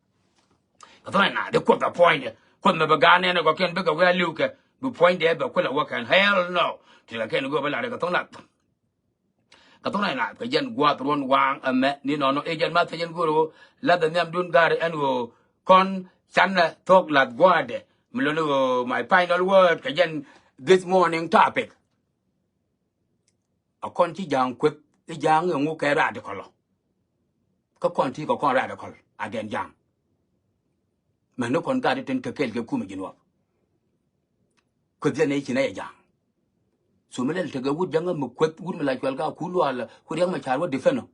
Kɛ tho̱ŋ nath di Kuoth a puɔ̱nydɛ. Kuoth mɛ bɛ gaat nɛn ɛ kɔ kɛn bikɛ wee a li̱w kɛ bi puɔ̱nydɛ bɛ kulɛ wä kɛn. Hell no. Ti kɛ kɛn go̱o̱p ɛ lar kɛ tho̱ŋ nath. Kɛ tho̱ŋ nath kɛ jɛn gua̱a̱th ruɔ̱n waaŋ ɛmɛ ni nɔnɔ i̱ jɛn math kɛ jɛn go̱o̱r ɣöö lath ɛ nhiamdun ga̱r ɛn ɣöö kɔn canɛ thok lath gua̱a̱thdɛ. Mi lon ɣöö my final word kɛ jɛn this morning topic. A kɔn ci ja̱a̱ŋ kueth i̱ ja̱a̱ŋ ɛŋu kɛ radical ɔ. Kä kɔn ti kɛ kɔn radical against ja̱a̱ŋ. Mɛn ni kɔn gat itin kɛ kɛɛl kɛ kumɛ ji̱n wap. Kueth yɛn ɛ ci nɛ yɛ ja̱a̱ŋ. So mi lɛl tekɛ wut ja̱ŋä mi kueth wut mi la cual ka ku lual ku riɛk mɛ ca̱r wä defend ɔ.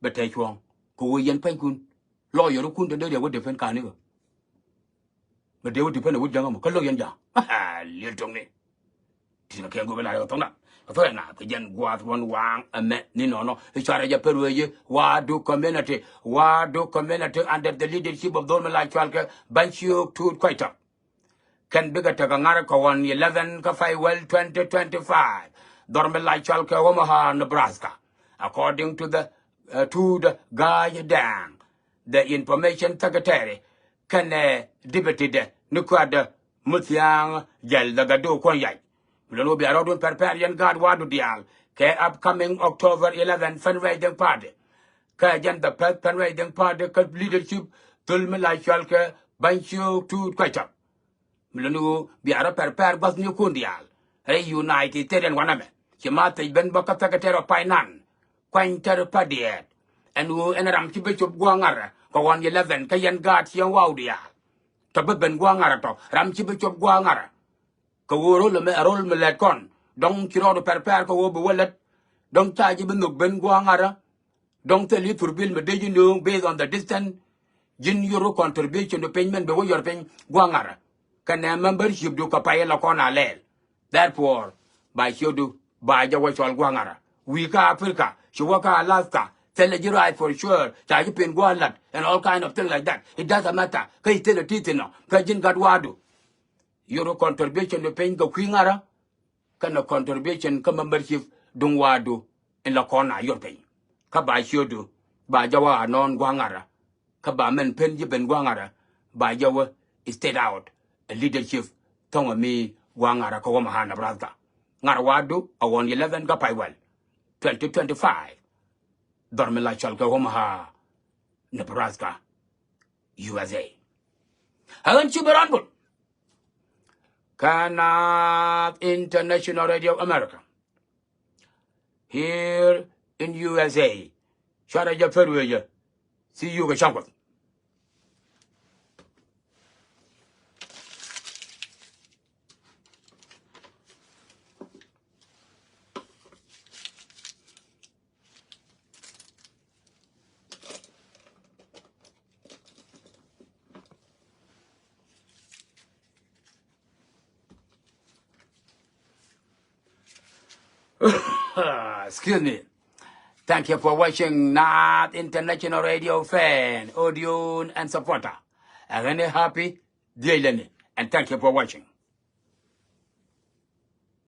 Bɛ tɛc cuɔ̱ɔ̱ŋ kɛ wee yɛn pua̱nykun. Lawyer kun te dee riɛk wä defend ka̱n ikɛ. Bɛ dee wä defend ɛ wut ja̱ŋä mɔ kä lo̱k yɛn ja̱a̱ŋ. Liɛl to̱ŋni. Ti kɛ kɛ go̱o̱p ɛ lar kɛ tho̱ŋ nath. Kɛ tho̱ŋ nath kɛ jɛn gua̱a̱th ruɔ̱n waaŋ ɛmɛ ni nɔnɔ i̱ cuarɛ jɛ pär wee yi Wadu community. Wadu community under the leadership of dhol mi la cual kɛ Bany Ciök Tuut Kuac Tɔp. Kɛn bikɛ tekɛ ŋa̱r kɛ ɣɔn eleven kä Pay Wäl twenty twenty-five. Dhɔr mi la cual kɛ Omaha, Nebraska. According to the, uh, to the Ga̱a̱c Dɛŋ, the information secretary, kɛnɛ, uh, deputy dɛ ni kuatdɛ Muthiaŋ Jɛl the Gadu Kuɔn Yac. Mi lon wä bia rɔɔdun pɛrpɛr yɛn gaat Wadu diaal kɛ upcoming October eleven fundraising party. Kä jɛn the first fundraising party kä leadership dhol mi la cual kɛ Bany Ciök Tuut Kuac Tɔp. Mi lon ɣöö bia rɔ pɛrpɛr gua̱thnikun diaal rɛy United States ɛn wanɛmɛ. Ci ma thiec ben bä kä Secretary of Finance, Kuany Tɛr Padiɛɛt, ɛn ɣöö ɛn ram ci bi cop gua̱a̱ŋ ŋa̱rä kɛ ɣɔn eleven kä yɛn gaat ciɛŋ Wau diaal. Tɔ bi ben gua̱a̱ŋ ŋa̱rä tɔ ram ci bi cop gua̱a̱ŋ ŋa̱rä. Kɛ ɣöö ro̱l ɛmɛ ɛ ro̱l mi lɛt kɔn dɔ̱ŋ ci rɔɔdu pɛrpɛr kɛ ɣöö bi wä lät. Dɔ̱ŋ ca ji̱ bi nhök ben gua̱a̱ŋ ŋa̱rä. Dɔ̱ŋ thil i̱ thurbil mi dee ji̱ nööŋ based on the distance. Ji̱n your contribution to piny mɛn bɛ wä yɔr piny gua̱a̱ŋ ŋa̱rä. Kɛnɛ membership du kɛ pay ilɛ kɔn a lɛɛl. Therefore ba ciötdu ba jɛ wä cɔl gua̱a̱ŋ ŋa̱rä. Wi̱i̱ kä Africa ci wä kä Alaska. Thilɛ ji̱ right for sure ca ji̱ pen gua̱a̱ŋ la̱t and all kind of things like that. It doesn't matter kä i̱ thilɛ ti thin ɔ kä ji̱n gat wa̱a̱du. Your contribution to piny kɛ kui̱ ŋa̱rä. Kɛnɛ contribution kä membership duŋ wa̱a̱du in la kɔn a yɔr piny. Kä ba ciötdu ba jɛ wä a nɔɔn gua̱a̱ŋ ŋa̱rä. Kä ba mɛn pen ji̱ ben gua̱a̱ŋ ŋa̱rä ba jɛ wä state out a leadership thɔŋ a mi gua̱a̱ŋ ŋa̱rä kä Omaha, Nebraska. Ŋa̱rä wa̱a̱du a ɣɔn eleven kä Pay Wäl twenty twenty-five. Dhɔr mi la cɔl kɛ Omaha, Nebraska, U S A. Ɛ ɣän ci bɛ rɔn bul kä Naath International Radio America here in U S A. Cuarɛ jɛ pär wee jɛ. See you kɛ cäŋ Kuɔth. Excuse me. Thank you for watching Naath International Radio fan, audience and supporter. Ɛ ɣän ɛ happy day leni, and thank you for watching.